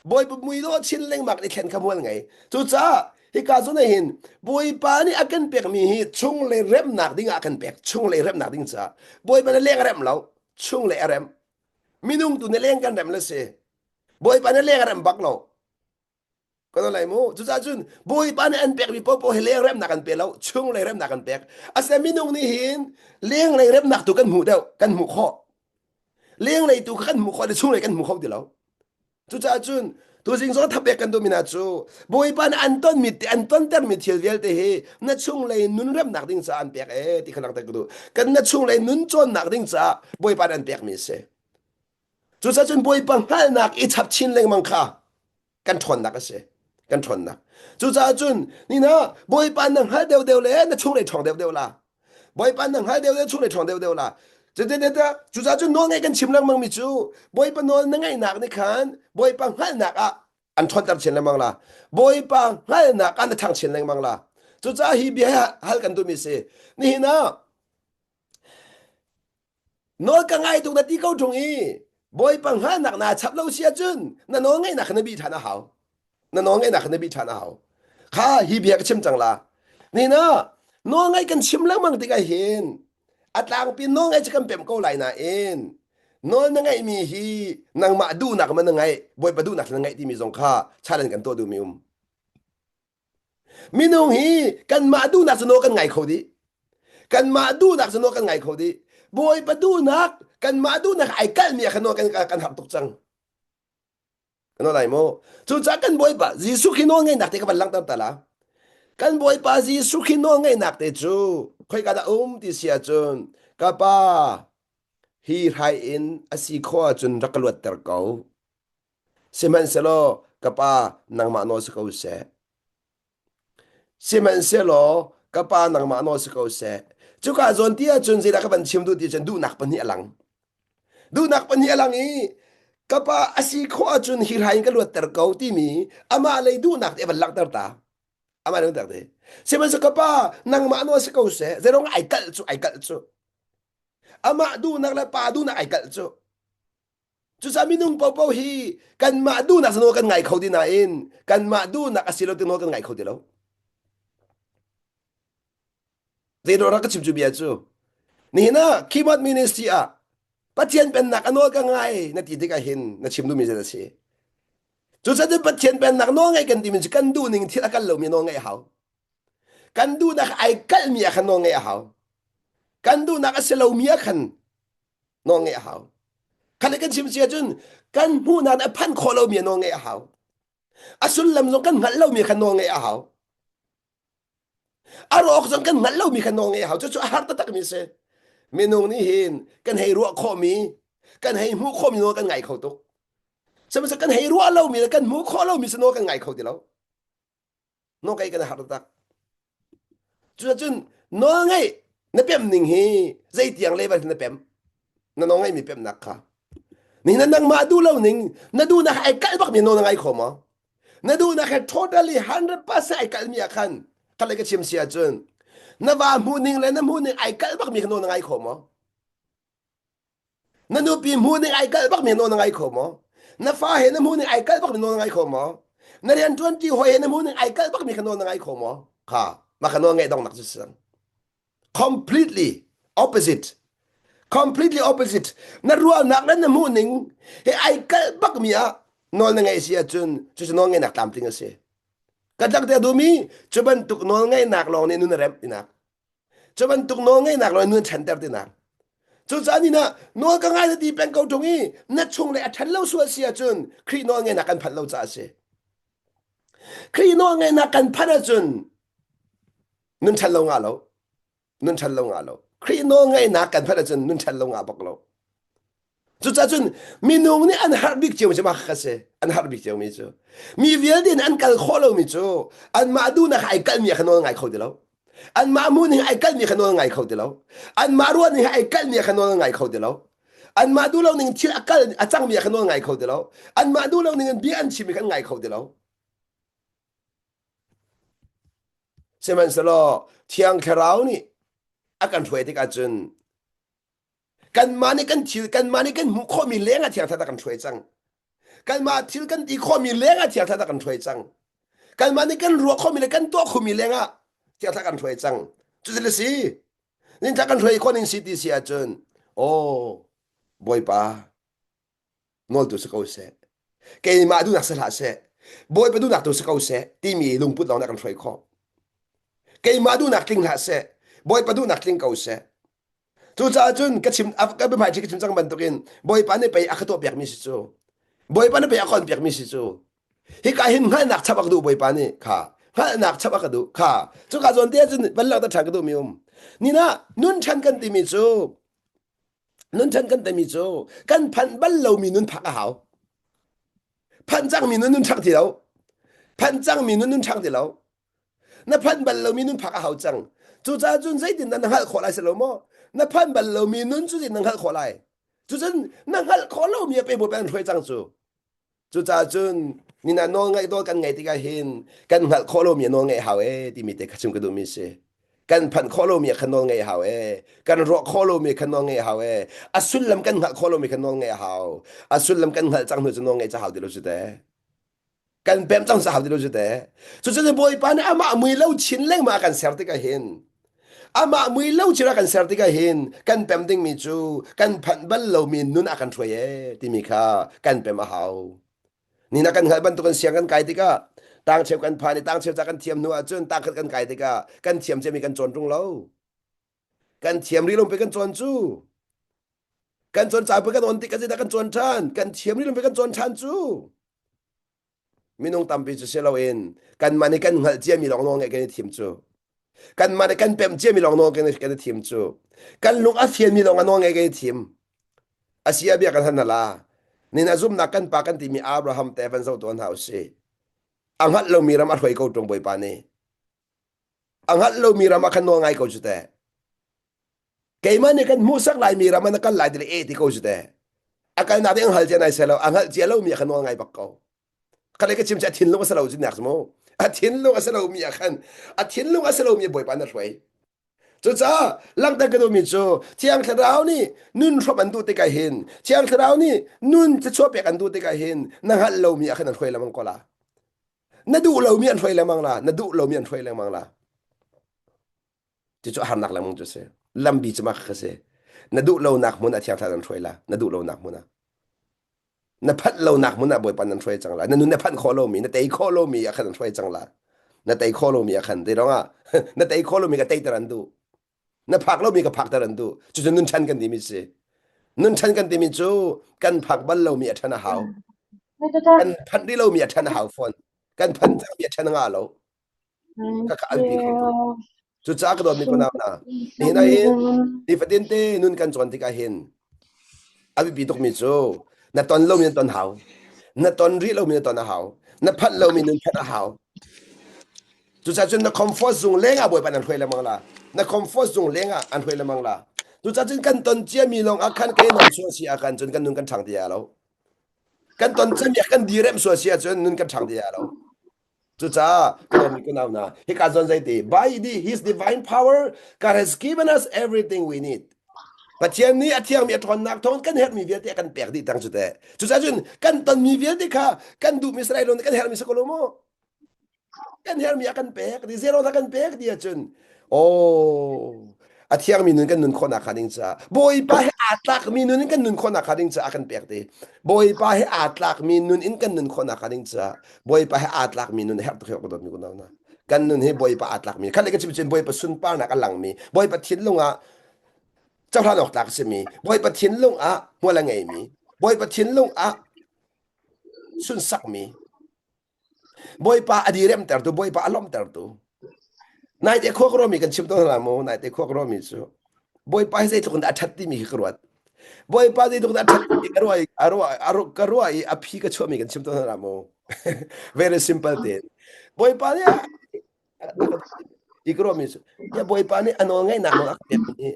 Bawipa mui lawh chin lengmang i thlen kha mual ngei. Cucaah hika zawn ah hin Bawipa nih a kan pekmi hi chunglei remnak ding ah a kan pek. Chunglei remnak ding caah Bawipa nih leng a remh lo, chunglei a remh. Minung tu nih leng kan remh le si. Bawipa nih leng a remh bak lo. Kan lai mu. Cucaah cun Bawipa nih an pekmi paohpaoh hi leng remnak an pe lo, chunglei remnak an pek. Asinain minung nih hin lenglei remnak tu kan hmuh deuh, kan hmuh khawh. Lenglei tu kha kan hmuh khawh le chunglei kan hmu kho ti lo. Cucaah cun tuzing zong thapek kan duhmi hna cu Bawipa nih an tonmi an tontermi thil vialte hi na chunglei nun remnak ding caah an pek ee ti kha langhter ka duh. Kan na chunglei nun cawnnak ding caah Bawipa nih an pekmi a si. Cucaah cun Bawipa hngalhnak i chap chin lengmang kha kan ṭhawnnak a si. Kan ṭhawnnak. Cucaah cun nina Bawipa na hngal deuhdeuh le na chunglei ṭhawng deuhdeuh la. Bawipa na hngal deuhdeuh chunglei ṭhawng deuhdeuh la. Cucaah cun nawl ngaih kan chim lengmang mi cu Bawipa nawl na ngaihnak nih khan Bawipa hngalhnak ah an ṭhawnter chin lengmang la. Bawipa hngalhnak ah na ṭhang chin lengmang la. Cucaah hi bia hal kan duhmi si. Nihin ah Nawl ka ngai tuk na ti ko ṭung i Bawipa hngalhnak naa chap lo si ahcun na nawl ngaihnak kha na bih ṭhan a hau. Na nawl ngaihnak kha na bih ṭhan a hau. Kha hi bia ka chim cang la. Nihin ah nawl ngaih kan chim lengmang tikah hin a tlangpi nawl ngaih cu kan pemh ko lai nain nawl na ngaihmi hi nangmah duhnak ma na ngaih Bawipa duhnak na ngaih timi zong kha challenge kan tuah duhmi um. Minung hi kanmah duhnak cu nawl kan ngai kho dih. Kanmah duhnak cu nawl kan ngai kho dih. Bawipa duhnak, kanmah duhnak ai kalhmi ah khan nawl kan, kan harh tuk cang. Kan lai maw? Cucaah kan Bawipa Jesuh khi nawl ngeihnak te ka van langhter ta la. Kan Bawipa Jesuh khi nawl ngeihnak te cu khoika dah um ti si ahcun ka pa hi hrai in a si khawh ahcun rak ka luatter ko. Sihmanhsehlaw ka pa nangmah nawl si ko seh. Sihmanhsehlaw ka pa nangmah nawl si ko seh. Cuka zawn ti ahcun zeidah ka van chim duh ti cun duhnak pahnih a lang. Duhnak pahnih a lang i ka pa a si khawh ahcun hi hrai in ka luatter ko timi amah lei duhnak te a van langhter ta. Amah lei duhnak te. Sihmanhsehlaw ka pa nangmah nawl si ko seh. Zeirong ai kalh cu ai kalh cu. Amah duhnak le pa duhnak ai kalh cu. Cucaah minung paohpaoh hi kanmah duhnak nawl kan ngai kho ti nain kanmah duhnak a si lo ti nawl kan ngai kho ti lo. Zeidah rak ka chim cu bia cu? Nihin ah keyboard ministry ah Pathian pennak a nawl ka ngai na ti tikah hin na chim duhmi zei a si? Cucaah Pathian pennak nawl ngaih kan timi cu kan duhning thil a kal lomi nawl ngaih a hau. Kan duhnak ai kalhmi ah khan nawl ngaih a hau. Kan duhnak a si lomi ah khan nawl ngeih a hau. Khat le kan chim si ahcun kan hmuhnak a phanh khawh lomi nawl ngeih a hau. A sullam zong kan hngalh lomi kha nawl ngeih a hau. A rawk zong kan hngalh lomi kha nawl ngeih a hau. Cucu a har taktakmi a si. Minung nih hin kan hei ruah khawhmi, kan hei hmuh khawhmi nawl kan ngai kho tuk. Sihmanhsehlaw kan hei ruah lomi le kan hmuh khawh lomi cu nawl kan ngai kho ti lo. Nawlngaih kan har taktak. Cucun nawlngaih na pem ning hi zeitiang level na pem? Na nawlngaih mi pemnak kha. Ni na nangmah duh lo ning na duhnak ai kalh bak mi nawl na ngai kho maw? Na duhnak he totally 100% ai kalh mi ah khan khalai ka chim si ahcun na va hmuh ning le na hmuh ning ai kalh bak mi kha nawl na ngai kho maw? Na nupi hmuh ning ai kalh bak mi nawl na ngai kho maw? Na fa he na hmuh ning ai kalh bak mi nawl na ngai kho maw? Na rian ṭuanṭi hawi he na hmuh ning ai kalh bak mi kha nawl na ngai kho maw? Kha mah kha nawl ngaih donghnak cu si cang. Completely opposite. Completely opposite. Na ruahnak le na hmuh ning he ai kalh bak mi ah nawl na ngaih si ahcun cucu nawl ngaihnak tlamtling a si. Ka tlak te duhmi cu bantuk nawl ngaihnak lawng nih nun a remh tinak. Cu bantuk nawlngeihnak lawng nun ṭhanter tinak. Cucaah ni na nawl ka ngai na ti peng ko ṭung i na chung le a ṭhan lo sual si ahcun Khrih nawlngeihnak kan phanh lo caah a si. Khrih nawlngeihnak kan phanh ahcun nun ṭhan lo ngah lo. Nun ṭhan lo ngah lo. Khrih nawlngeihnak kan phanh ahcun nun ṭhan lo ngah bak lo. Cucaah cun minung nih an harh bik cio mi cu mah kha si. An harh bik cio mi cu. Mi vialte nih an kal khawh lomi cu anmah duhnak ai kalmi kha nawl ngai kho ti lo. Anmah hmuh ai kalmi kha nawl ngai kho ti lo. Anmah ruah ning ai kalmi kha nawl ngai kho ti lo. Anmah duh lo ning thil a kal a cangmi kha nawl ngai kho ti lo. Anmah duh lo ning in bia an chimmi kha an ngai kho ti lo. Sihmanhsehlaw Thiang Thlarau nih a kan hruai tikah cun kanmah nih kan thil kanmah nih kan hmuh khawhmi leng ah Thiang Thlarau kan hruai cang. Kanmah thil kan ti khawhmi leng ah Thiang Thlarau kan hruai cang. Kanmah nih kan ruah khawhmi le kan tuah khawhmi leng ah Thiang Thlarau kan hruai cang. Cucu le si. Nin kan hruai khawh ning si ti si ahcun aw Bawipa nawltu si ko seh keimah duhnak si hlah seh bawipa duhnak tu si ko seh timi lungput lawng nih a kan hruai khawh keimah duhnak tling hlah seh bawipa duhnak tling ko seh cucaah cun ka chim ka biahmai ka chim cang bantukin bawipa nih pei a ka tuah piakmi si cu bawipa nih pei a kon piakmi si cu hika hin hngalhnak chap a ka duh bawipa nih kha hngalhnak chap a ka duh kha cuka zawn te ahcun van langhter ṭhan ka duhmi um nina nun ṭhan kan timi cu Nun ṭhan kan timi cu kan phanh bal lomi nun phak a hau. Phanh cangmi nun nun ṭhang ti lo. Phanh cangmi nun nun ṭhang ti lo. Na phanh bal lomi nun phak a hau cang. Cucaah cun zeitin dah na hngalh khawh lai si lo maw? Na phanh bal lomi nun cu zeitin na hngalh khawh lai? Cucun na hngalh khawh lomi a pe bawi an hruai cang cu. Cucaah cun nina nawl ngaih dawl kan ngaih tikah hin kan hngalh khawh lomi a nawl ngaih hau ee timi te kha chim ka duhmi si. Kan phanh khawh lomi kha nawl ngaih hau ee. Kan ruah khawh lomi kha nawl ngaih hau ee. A sullam kan hngalh khawh lomi kha nawl ngaih hau. A sullam kan hngalh cang hnu cu nawl ngaih ca hau ti lo cu te. Kan pem cang ca hau ti lo cu te. Cucun Bawipa nih amah mui lo chin lengmang a kan ser tikah hin Amah mui lo cira kan ser tikah hin kan pem dingmi cu kan phanh bal lomi nun a kan hruai ee timi kha kan pem a hau. Ni na kan hngalh bantukin siang kan kai tikah tangcheu kan phan i tangcheu ca kan thiam hnu ahcun tangkhat kan kai tikah kan thiam ciami kan cawn ṭung lo. Kan thiam rih lo pe kan cawn cu. Kan cawn ca pe kan on tik ah kan cawn ṭhan. Kan thiam rih lo pe kan cawn ṭhan cu. Minung tampi cu si loin kanmah nih kan hngalh ciami lawng nawl ngeih kan i thim cu. Kanmah nih kan pemh ciami lawng nawl kan i thim cu. Kan lung a fianmi lawng a nawl ngeih kan i thim. A si a bia kan han la. Nin a zumnak kan pa kan timi Abraham te van zoh tuan hna usih. A hngalh lomi ram a hruai ko ṭung Bawipa nih. A hngalh lomi ram ah khan nawl ngai ko cu teh. Keimah nih kan hmuhsak laimi ram ah na kal lai ti le e ti ko cu teh. A kalnak ding hngal cia nai seh lo, a hngalh cia lomi ah khan nawl ngai bak ko. Khalei ka chim cu a thinlung a si lo cu nak mu. A thinlung a si lomi ah khan a thinlung a si lomi Bawipa na hruai. Cucaah langhter ka duhmi cu Thiang Thlarau nih nun hrawmh an duh tikah hin Thiang Thlarau nih nun thluachuah pek an duh tikah hin na hngalh lomi ah khan an hruai lengmang ko la. Na duh lomi an hruai lengmang la. Na duh lomi an hruai lengmang la. Cucu a harnak lengmang cu a si. Lambi cu mah kha si. Na duh lonak hmun ah Thiang Thlarau nan hruai la. Na duh lonak hmun ah. Na phanh lonak hmun ah Bawipa nan hruai cang la. Na nun na phanh khawh lomi, na tei khawh lomi ah khan an hruai cang la. Na tei khawh lomi ah khan te dong ah na tei khawh lomi ka teiter an duh. Na phak lomi ka phakter an duh. Cucu nun ṭhan kan timi si. Nun ṭhan kan timi cu kan phak bal lomi a ṭhan a hau. Kan phanh rih lomi a ṭhan a hau fawn. Kan phanh cangmi a ṭhan a ngah lo. Khakha an pi kho tuk. Cucaah ka dawtmi kunau hna, nihin ah hin nifatin te nun kan cawn tikah hin a biapi tukmi cu na ton lomi na ton hau. Na ton rih lomi na ton a hau. Na phanh lomi nun phanh a hau. Cucaah cun na comfort zung leng ah Bawipa nan hruai lengmang la. Na comfort zung leng ah an hruai lengmang la. Cucaah cun kan ton ciami lawng ah khan ke non sual si ah khan cun kan nun kan ṭhang ti lo. Kan ton ciami ah kan direm sual si ahcun nun kan ṭhang ti lo. Cucaah ka kunau hna, hika zawn zeiti by the, his divine power God has given us everything we need. Pathian nih a thiangmi a ṭhawnnak thawng kan herhmi vialte a kan pek dih tang cu teh. Cucaah cun kan tonmi vialte kha kan duhmi si lai lo kan herhmi si ko lo maw? Kan herhmi a kan pek di zero a kan pek ti ahcun oh a thiangmi nun kan nun khawhnak hnga ding caah Bawipa he aa tlakmi nun in kan nun khawhnak hnga ding caah a kan pek ti. Bawipa he aa tlakmi nun in kan nun khawhnak hnga ding caah Bawipa he aa tlakmi nun herh tuk hi ka dawtmi unau hna. Kan nun hi Bawipa aa tlakmi. Khat le ka chim cun Bawipa sunparnak a langmi, Bawipa thinlung ah cohlan awk tlak a simi, Bawipa thinlung ah hmual a ngeimi, Bawipa thinlung ah sunsakmi, Bawipa a diremtertu, Bawipa a lawmhtertu. Naite khua ka ruahmi kan chim tawn hna mu, naite khua ka ruahmi cu Bawipa hi zeitluk in dah a ṭhat timi hi ka ruat. Bawipa zeitluk dah a ṭhat ti ka ruah i a ruah a ruah ka ruah i a phi ka chuahmi kan chim tawn hna mu. Very simple tein. Bawipa nih a a ka i ka ruahmi cu ya Bawipa nih a nawl ngaihnak nawl a ka pekmi hi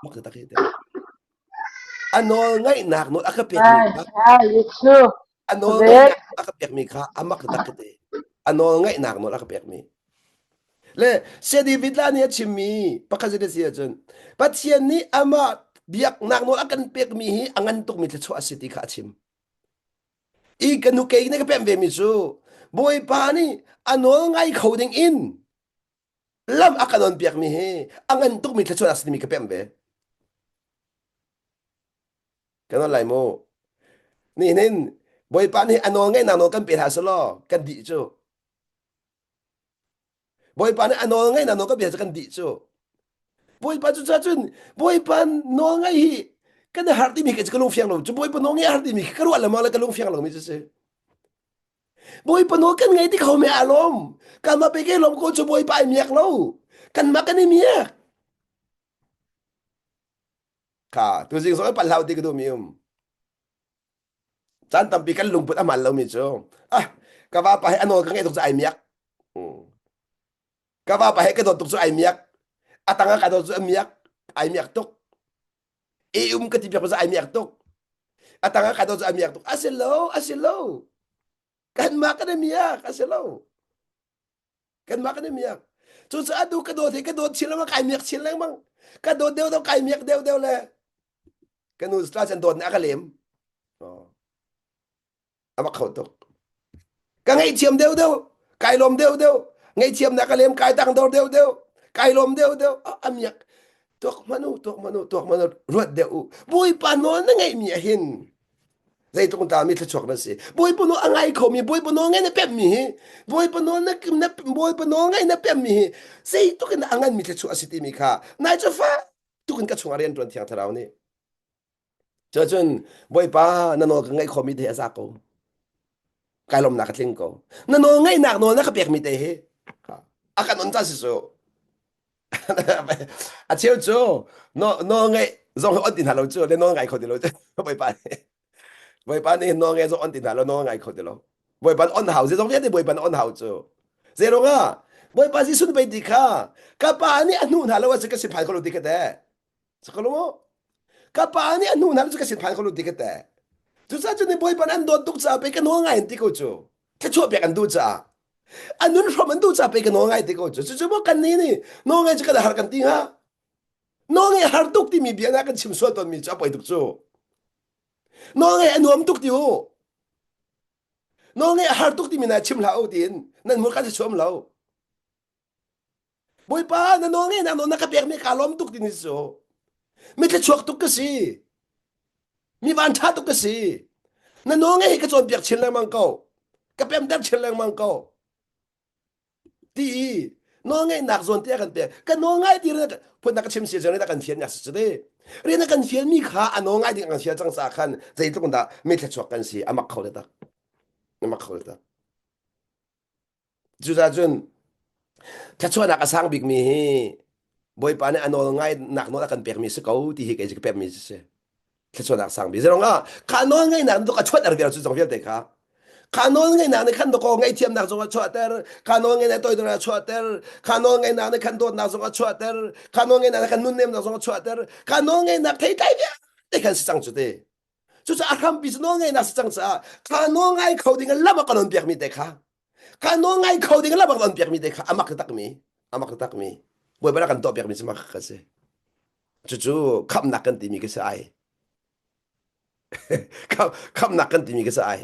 mak taktak hi te. A nawl ngaihnak nawl a ka pekmi Hi, kha hi, you too. a nawl Sabek. ngaihnak a ka pekmi kha a mak taktak te. A nawl ngaihnak nawl a ka pekmi. Le Saya David la nih a chimmi pakhat zei si ahcun Pathian nih amah biaknak nawl a kan pekmi hi a ngan tukmi thluachuah a si ti kha a chim. I ka nu kei nih ka pemh vemi cu Bawipa nih a nawl ngai kho ding in lam a kan on piakmi hi a ngan tukmi thluachuah a si timi ka pemh ve. Kan on lai mu. Nihin Bawipa nih a nawl ngaihnak nawl kan pe hlah selaw kan dih cu. Bawipa nih a nawl ngaihnak nawl kan bia cu kan dih cu. Bawipa cu cun Bawipa nawl ngaih hi kan i harh timi khi ka lung fiang lo. Cu Bawipa nawl ngaih a har timi khi ka ruah lengmang le ka lung fiang lomi cu si. Bawipa nawl kan ngai ti kho me a lawm. Kanmah pe ke lawm ko cu Bawipa ai miak lo. Kanmah kan i miak. Kha tuzing zong palh hlau ti ka duh mi um. Caan tampi kan lungput a hmaan lomi cu ah ka vapa he a nawl ka ngeih tuk cu ai miak. Ka vapa he ka dawt tuk cu ai miak. A tang ah ka dawt cu a miak. Ai miak tuk. E um ka ti piak cu ai miak tuk. A tang ah ka dawt cu ai miak tuk. A si lo, a si lo. Kanmah kan i miak, a si lo. Kanmah kan i miak. Cucaah tu ka dawt hi ka dawt chin lengmang, kai miak chin lengmang. Ka dawt deuh deuh, kai miak deuh deuh le ka nu tla cun dawt nih a ka lem. A mak kho tuk. Ka ngaihthiam deuh deuh, kai lawm deuh deuh, ngaihthiamnak ka lem, kai tangdor deuh deuh, kai lawm deuh deuh, a miak. Tuak hmanh u, tuak hmanh u, tuak hmanh u, ruat deuh u. Bawipa nawl na ngeihmi ah hin zeitluk ta mi thluachuak na si bawipa nawl a ngai khomi bawipa nawl ngai na pemmi hi bawipa nawl na na bawipa nawl ngai na pemmi hi zeitluk in a nganmi thluachuah a si timi kha nai cu fa tukin ka chungah rian ṭuan thiang thlarau nih cucun bawipa na nawl ka ngaih khomi te a za ko kai lawmnak ka tling ko na nawl ngaihnak nawl na ka pekmi te hi a kan on ca si su a cheu cu nawl ngaih zong on ti hna lo cu le nawl ngai kho ti lo cu bawipa nih bawipa nih nawl ngaih zong on ti hna lo nawl ngai kho ti lo bawipa on hau zeizong vialte bawipa on hau cu zeirung ah bawipa Jesuh pei ti kha ka pa nih a hnuh hna lo ahcun ka sin phan kho lo ti kha teh Sakalo ka pa nih a hnu hna cu ka sin phan ko ti ka te. Cucaah cun Bawipa an dawt tuk caah pei ka nawl ngai an ti ko cu. Thluachuah pek an duh caah. A nun hrom an duh caah pei ka nawl ngai ti ko cu. Cucu maw kan nih nih nawl ngai cu kan har kan ti hnga. Nawl ngai har tuk timi bia na kan chim sual tawnmi cu a poi tuk cu. Nawl ngai a nuam tuk ti u. Nawl ngai a har tuk timi na chim hlah u tiin nan hmurka si chuam lo. Bawipa na nawl ngeihnak nawl na ka pekmi kaa lawm tuk timi cu mi thluachuak tuk ka si. Mi vanṭha tuk ka si. Na nawl ngeih hi ka cawnpiak chin lengmang ko. Ka pemter chin lengmang ko. Ti i nawl ngeihnak zawn te a kan pek. Ka nawl ngai ti rian phun na ka chim si rian a kan fial mi a si cu te. Rian a kan fial mi kha a nawl ngai ding a kan fial cang caah khan zeitluk dah mi thluachuak kan si a mak kho le tak. A mak kho le tak. Cucaah cun thluachuahnak a sang bikmi hi Bawipa nih a nawl ngaihnak nawl a kan pekmi si ko ti hi kei cu ka pekmi cu si. Thluachuahnak sang bik. Zeirong ah kha nawl ngaihnak nih a chuahter vial cu zong vialte kha. Kha nawl ngaihnak nih khan dakaw ngaihthiamnak zong a chuahter, kha nawl ngaihnak toidor a chuahter, kha nawl ngaihnak nih khan dawtnak zong a chuahter, kha nawl ngaihnak nih khan nunnemnak zong a chuahter, kha nawl ngaihnak theitlai vialte khan si cang cu te. Cucaah a hrampi cu nawlngeihnak si cang caah kha nawlngai kho ding in lam a kan on piakmi te kha kha nawlngai kho ding in lam a kan on piakmi te kha a mak takmi a mak takmi Bawipa kan tuah piakmi cu mak ka si. Cucu khamhnak kan timi ka si ai. Khamhnak kan timi ka si ai.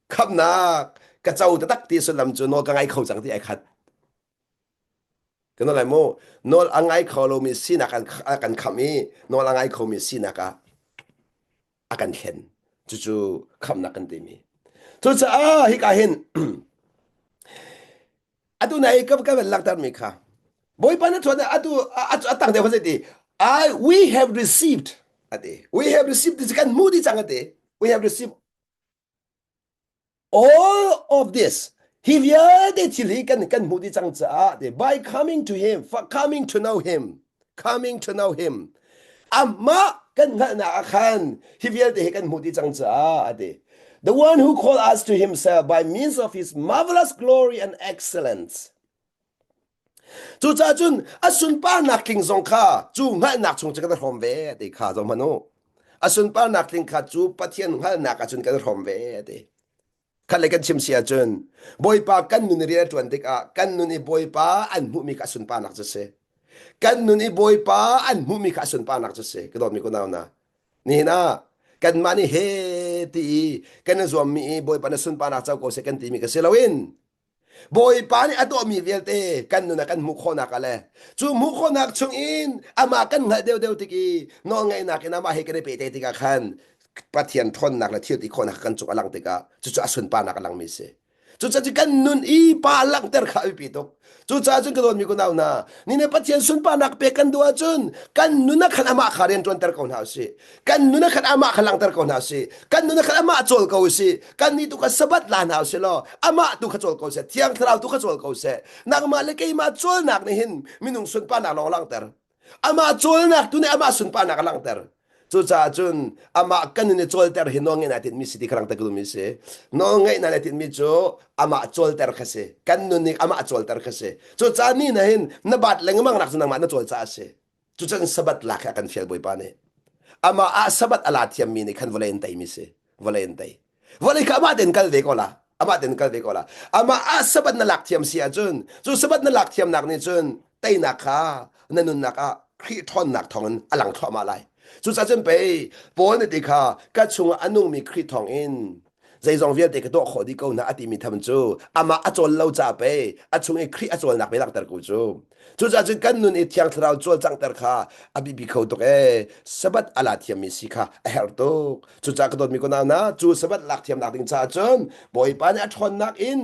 Khamhnak ka co taktak ti sullam cu nawl ka ngai kho cang ti ai khat. Kan lai mu nawl a ngai kho lomi sinak an a kan khamh i nawl a ngai khomi sinak ah a kan thlen. Cucu khamhnak kan timi. Cucaah hika hin atu nai ka ka van langhtermi kha Bawipa na thuan atu a tang deuh kha zei ti I we have received ati we have received ti kan hmu dih cang ati we have received all of this hi vialte thil hi kan kan hmuh dih cang caah te by coming to him for coming to know him coming to know him amah. kan hngalhnak ah khan hi vialte hi kan hmuh dih cang caah a ti. The one who called us to himself by means of his marvelous glory and excellence. Cucaah cun a sunparnak tling zong kha cu hngalhnak chung cu kan hrawm ve ti kha zoh hmanh u. A sunparnak tling kha cu Pathian hngalhnak ah cun kan hrawm ve ti. Khat le kan chim si ahcun Bawipa kan nun i rian a ṭuan tikah kan nun i Bawipa an hmuhmi kha a sunparnak cu si. Kan nun i Bawipa an hmuhmi kha a sunparnak cu si. Ka dawtmi kunau hna. Nihin ah kanmah nih he ti i kan i zuammi i Bawipa na sunparnak co ko seh kan timi ka si loin Bawipa nih a tuahmi vialte kan nun ah kan hmuh khawhnak ah le cu hmuh khawhnak chungin amah kan hngalh deuhdeuh tik i nawlngaihnak in amah he kan i pehtlaih tikah khan Pathian ṭhawnnak le thil ti khawhnak kan cung a lang tikah cucu a sunparnak a langmi a si. Cucaah kan nun i pa langhter kha a biapi tuk. Cucaah cun ka dawtmi kunau hna, ni nih Pathian sunparnak pek kan duh ahcun kan nun ah khan amah kha rian ṭuanter ko hna usih. Kan nun ah khan amah kha langhter ko hna usih. Kan nun ah khan amah cawl ko usih. Kan nih tu kha Sabbath la hna usih law amah tu kha cawl ko seh. Thiang Thlarau tu kha cawl ko seh. Nangmah le keimah cawlnak nih hin minung sunparnak lawng langhter. Amah cawlnak tu nih amah sunparnak a langhter. Cucaah cun amah kan in i cawlter hi nawlngeih naa tinhmi si ti kha langhter ka duhmi si. Nawlngeih naa tinhmi cu amah cawlter kha si. Kan nun nih amah cawlter kha si. Cucaah ni na hin na bat lengmang nak cu nangmah na cawl caah a si. Cucun Sabbath lak hi a kan fial Bawipa nih. Amah ah Sabbath a la thiammi nih khan vawlei an teimi si. Vawlei an tei. Vawlei kha amah tein kal ve ko la. Amah tein kal ve ko la. Amah ah Sabbath na lak thiam si ahcun cu Sabbath na lak thiamnak nih cun teinak kha na nunnak ah Khrih ṭhawnnak thawngin a lang thluahmah lai. Cucaah cun pei Paul nih ti kha ka chungah a nungmi Khrih thawngin zeizong vialte ka tuah khawh dih ko hna a timi tham cu amah a cawl lo caah pei a chung i Khrih a cawlnak pei langhter ko cu. Cucaah cun kan nun i Thiang Thlarau cawlcanghter kha a biapi kho tuk ee. Sabbath a la thiammi si kha a herh tuk. Cucaah ka dawtmi kunau hna, cu Sabbath lak thiamnak ding caah cun Bawipa nih a ṭhawnnak in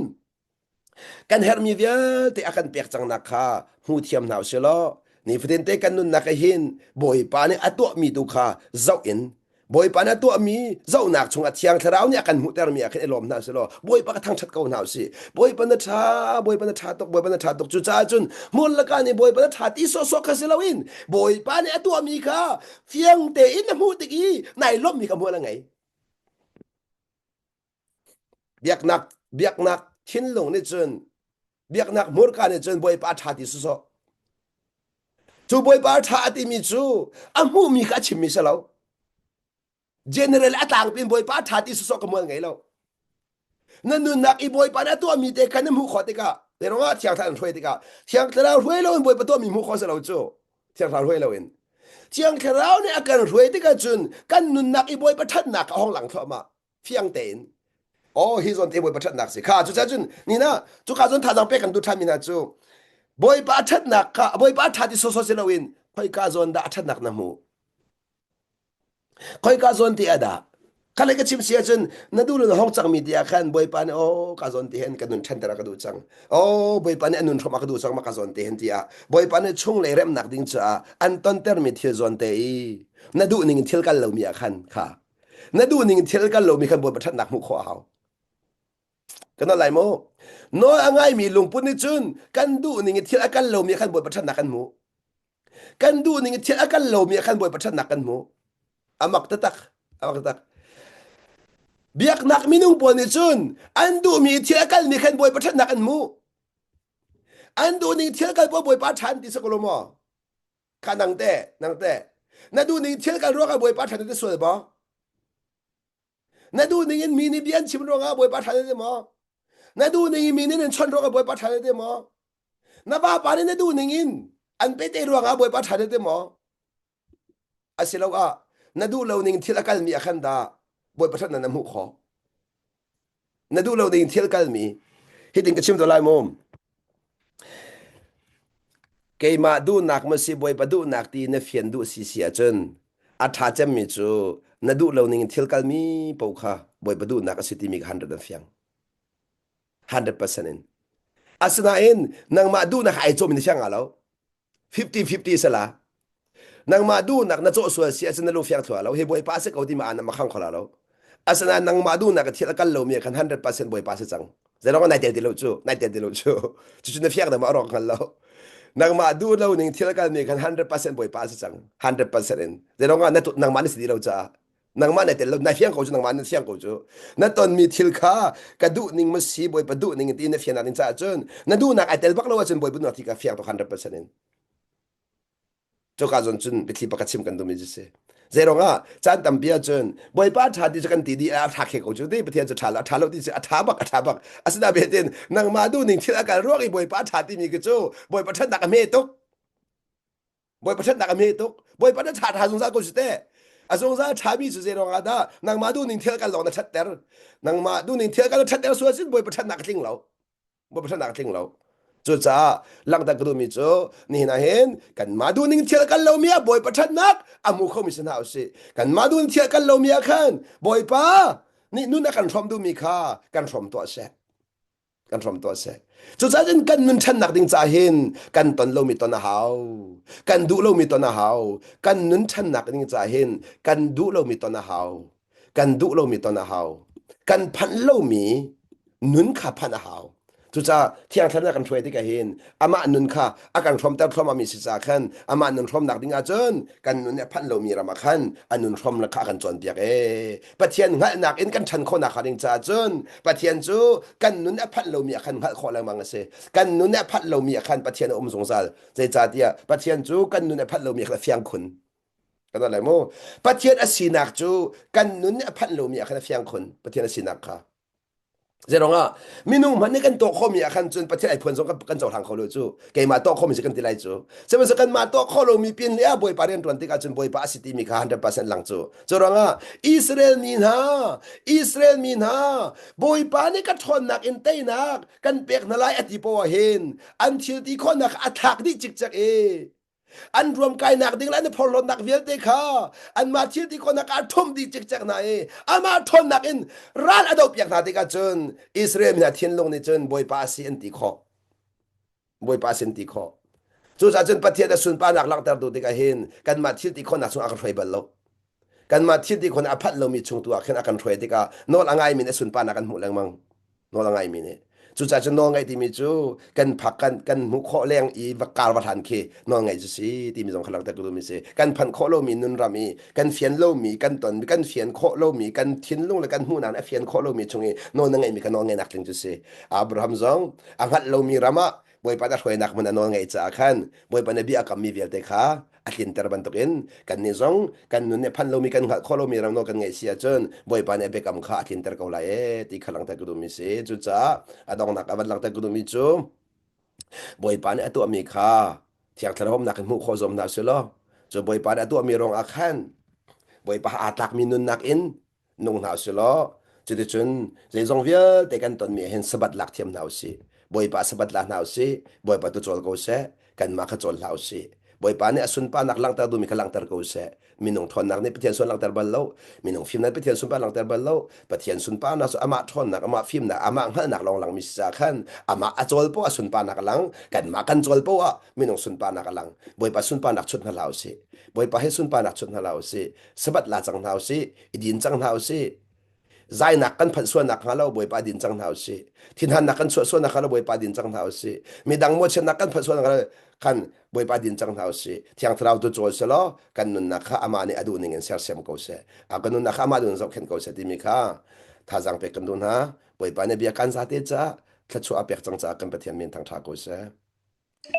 kan herhmi vialte a kan pek cangnak kha hmu thiam hna usih law nifatin te kan nunnak ah hin Bawipa nih a tuahmi tu kha zoh in Bawipa nih a tuahmi zohnak chungah Thiang Thlarau nih a kan hmuhtermi ah khin i lawm hna usih law Bawipa ka thangṭhat ko hna usih. Bawipa na ṭha, Bawipa na ṭha tuk, Bawipa na ṭha tuk. Cucaah cun hmun laka nih Bawipa na ṭha ti sawhsawh kha si loin Bawipa nih a tuahmi kha fiang tein na hmuh tik i nai lawmhmi kha hmual a ngei. Biaknak biaknak thinlung nih cun biaknak hmurka nih cun Bawipa a ṭha ti sawsawh. Cu Bawipa a ṭha a timi cu a hmuhmi kha a chimmi si lo. General a tlangpi in Bawipa a ṭha ti sawsawh ka mual ngei lo. Na nunnak i Bawipa nih a tuahmi te kha na hmuh khawh tikah zeiruangah Thiang Thlarau an hruai tikah Thiang Thlarau hruai loin Bawipa tuahmi hmuh khawh si lo cu. Thiang Thlarau hruai loin. Thiang Thlarau nih a kan hruai tikah cun kan nunnak i Bawipa ṭhatnak a hong lang thluahmah. Fiang tein. Oh, hi zawn te Bawipa ṭhatnak si. Kha cucaah cun nina cuka cun thazaang pek kan duh ṭhanmi hna cu Bawipa a ṭhatnak kha Bawipa a ṭha ti sawsawh si loin khoika zawn dah a ṭhatnak na hmuh? Khoika zawn te ah dah? Kha ka chim si ahcun na duh na hong cangmi ti ah khan Bawipa nih aw ka zawn te hin ka nun ṭhanter a ka duh cang. Aw Bawipa nih a nun hrawm a ka duh cang ma ka zawn te hin tiah Bawipa nih chunglei remnak ding caah an tontermi thil zawn te i na duh ning in thil kal lomi ah khan kha na duh ning in thil kal lomi khan Bawipa ṭhatnak hmuh khawh a hau. Kan lai maw? Nawl a ngaimi lungput nih cun kan duh ning in thil a kal lomi ah khan Bawipa ṭhatnak kan hmuh. Kan duh ning in thil a kal lomi ah khan Bawipa ṭhatnak kan hmuh. A mak taktak. A mak taktak. Biaknak minung pawl nih cun an duhmi thil a kalmi khan Bawipa ṭhatnak an hmuh. An duh ning thil kal pawl Bawipa ṭha an ti si ko lo maw? Kha nang te, nang te. Na duh ning thil kal ruangah Bawipa ṭha na ti sual maw? Na duh ning in mi nih bia an chim ruangah Bawipa ṭha na ti maw? Na duh ning in mi nih an chawnh ruangah Bawipa ṭha na ti maw? Na vapa nih na duh ning in an pete ruangah Bawipa ṭha na ti maw? Asiloah na duh lo ning thil a kalmi ah khan dah Bawipa ṭhatnak na hmuh khawh? Na duh lo ning thil kalmi hitin ka chim to lai mu. Keimah duhnak maw si Bawipa duhnak ti na fian duh si si ahcun a ṭha cemmi cu na duh lo ning in thil kalmi paoh kha Bawipa duhnak a si timi kha 100 an fiang. 100% in. Asinain nangmah duhnak ai cawm in na fiang hnga lo. 50-50 sala. Nangmah duhnak na cawh sual si ahcun na lung fiang thlu lo. Hi Bawipa si ko ti ma na makhang kho la lo. Asinain nangmah duhnak a thil a kal lomi ah khan 100% Bawipa si cang. Zeirong nai tel ti lo cu, nai tel ti lo cu. Cucu na fiang na ma rawk hngal lo. Nangmah duh lo ning thil kal mi khan 100% Bawipa si cang. 100% in. Zeirong ah na tut nangmah na si lo caah. Nangmah na tel lo na fiang ko cu nangmah na fiang ko cu. Na tonmi thil kha ka duh ning ma si Bawipa duh ning ti na fian ding caah cun na duhnak ai tel bak lo ahcun Bawipa duhnak thi ka fiang to 100% in. Cuka zawn cun biathli pakhat chim kan duhmi cu si. Zeirong ah caan tampi ahcun Bawipa ṭha ti cu kan ti dih a ṭha khe ko cu ti Pathian cu ṭha lo a ṭha lo ti cu a ṭha bak a ṭha bak asinain betin nangmah duhning thil a kal ruang i Bawipa ṭha timi khi cu Bawipa ṭhatnak a hme tuk Bawipa ṭhatnak a hme tuk Bawipa na ṭha ṭha zungzal ko cu teh a zungzal ṭhami cu zeirong ah dah nangmah duhning thil kal lawng na ṭhatter nangmah duhning thil kal na ṭhatter sual cun Bawipa ṭhatnak a tling lo Bawipa a tling lo. Cucaah langhter ka duhmi cu nihin ah hin kanmah duhning thil kal lomi ah Bawipa ṭhatnak a hmu khomi si hna usih. Kanmah duhning thil kal lomi ah khan Bawipa nih nun a kan hrawm duhmi kha kan hrawm tuah seh. Kan hrawm tuah seh. Cucaah cun kan nun ṭhannak ding caah hin kan ton lomi ton a hau. Kan duh lomi ton a hau. Kan nun ṭhannak ding caah hin kan duh lomi ton a hau. Kan duh lomi ton a hau. Kan phanh lomi nun kha phanh a hau. Cucaah Thiang Thlarau kan hruai tikah hin amah nun kha a kan hrawmter thluahmahmi si caah khan amah nun hrawmnak ding ahcun kan nun a phanh lomi ram ah khan a nun hrawm kha a kan cawnpiak ee. Pathian hngalhnak in kan ṭhan khawhnak hnga ding caah cun Pathian cu kan nun a phanh lomi ah khan hngalh khawh lengmang a si. Kan nun a phanh lomi ah khan Pathian a um zungzal. Zeicahtiah Pathian cu kan nun a phanh lomi ah khan a fiang khun. Kan lai mu. Pathian a sinak cu kan nun a phanh lomi ah khan a fiang khun. Pathian a sinak kha. Zeirong minung hmanh nih kan tuah khawhmi ah khan cun Pathian ai phuan zong kan cohlang kho lo cu. Keimah tuah khawhmi si kan ti lai cu. Sihmanhsehlaw kanmah tuah khawh lomi pin le ah Bawipa rian ṭuan tikah cun Bawipa a si timi kha 100% lang cu. Cu ruangah Israel mi hna, Israel mi hna, Bawipa nih ka ṭhawnnak in teinak kan pek hna lai a ti poah hin an thil ti khawhnak a thlak dih cikcek i An ruamkainak ding le an i phorhlawtnak vialte kha anmah thil ti khawhnak ah ṭhumh dih cikcek hna i amah ṭhawnnak in ral a dohpiak hna tikah cun Israel mi hna thinlung nih cun Bawipa a si an ti khawh. Bawipa a si an ti khawh. Cucaah cun Pathian a sunparnak langhter duh tikah hin kanmah thil ti khawhnak chungah a kan hruai bal lo. Kanmah thil ti khawhnak a phanh lomi chung tu ah khin a kan hruai tikah nawl a ngaimi nih a sunparnak an hmuh lengmang. Nawl a ngaimi nih. Cucaah cun nawl ngaih timi cu kan phak kan kan hmuh khawh leng i va kar va hlan khi nawl ngaih cu si timi zong kha langhter ka duhmi si. Kan phanh khawh lomi nunram i kan fian lomi kan ton kan fian khawh lomi kan thinlung le kan hmuhnak a fian khawh lomi chung i nawl na ngaihmi kha nawl ngaihnak tling cu si. Abraham zong a hngalh lomi ram ah Bawipa na hruainak hmun a nawl ngaih caah khan Bawipa na bia a kammi vialte kha a tlinter bantukin kannih zong kan nun nih phanh lomi kan hngalh khawh lomi ram nawl kan ngeih si ahcun Bawipa nih a biakam kha a tlinter ko lai ee ti kha langhter ka duhmi si. Cucaah a donghnak a van langhter ka duhmi cu Bawipa nih a tuahmi kha Thiang Thlarau umnak in hmuh khawh zuam hna usih law cu Bawipa nih a tuahmi ruangah khan Bawipa aa tlakmi nunnak in nung hna usih law cuticun zeizong vialte kan tonmi ah hin sabat lak thiam hna usih. Bawipa sabat la hna usih. Bawipa tu cawl ko seh. Kanmah kha cawl hlah usih. Bawipa nih a sunparnak langhter duhmi kha langhter ko seh. Minung ṭhawnnak nih Pathian sun langhter bal lo. Minung fimnak nih Pathian sunpar langhter bal lo. Pathian sunparnak cu amah ṭhawnnak, amah fimnak, amah hngalhnak lawng langmi si caah khan amah a cawl poah sunparnak a lang. Kanmah kan cawl poah minung sunparnak a lang. Bawipa sunparnak chut hna hlah usih. Bawipa he sunparnak chut hna hlah usih. Sabat la cang hna usih. I din cang hna usih. Zainak kan phanh sualnak hnga lo Bawipa din cang hna usih. Thinhannak kan chuah sualnak hnga lo Bawipa din cang hna usih. Midang mawhchiatnak kan phanh sualnak hnga lo khan Bawipa din cang hna usih. Thiang Thlarau tu cawl selaw kan nunnak kha amah nih a duh ning in sersiam ko seh. A kan nunnak kha amah duh in zohkhenh ko seh timi kha thazaang pek kan duh hna. Bawipa nih bia kan zate caah thluachuah a pek cang caah kan Pathian min thangṭha ko seh.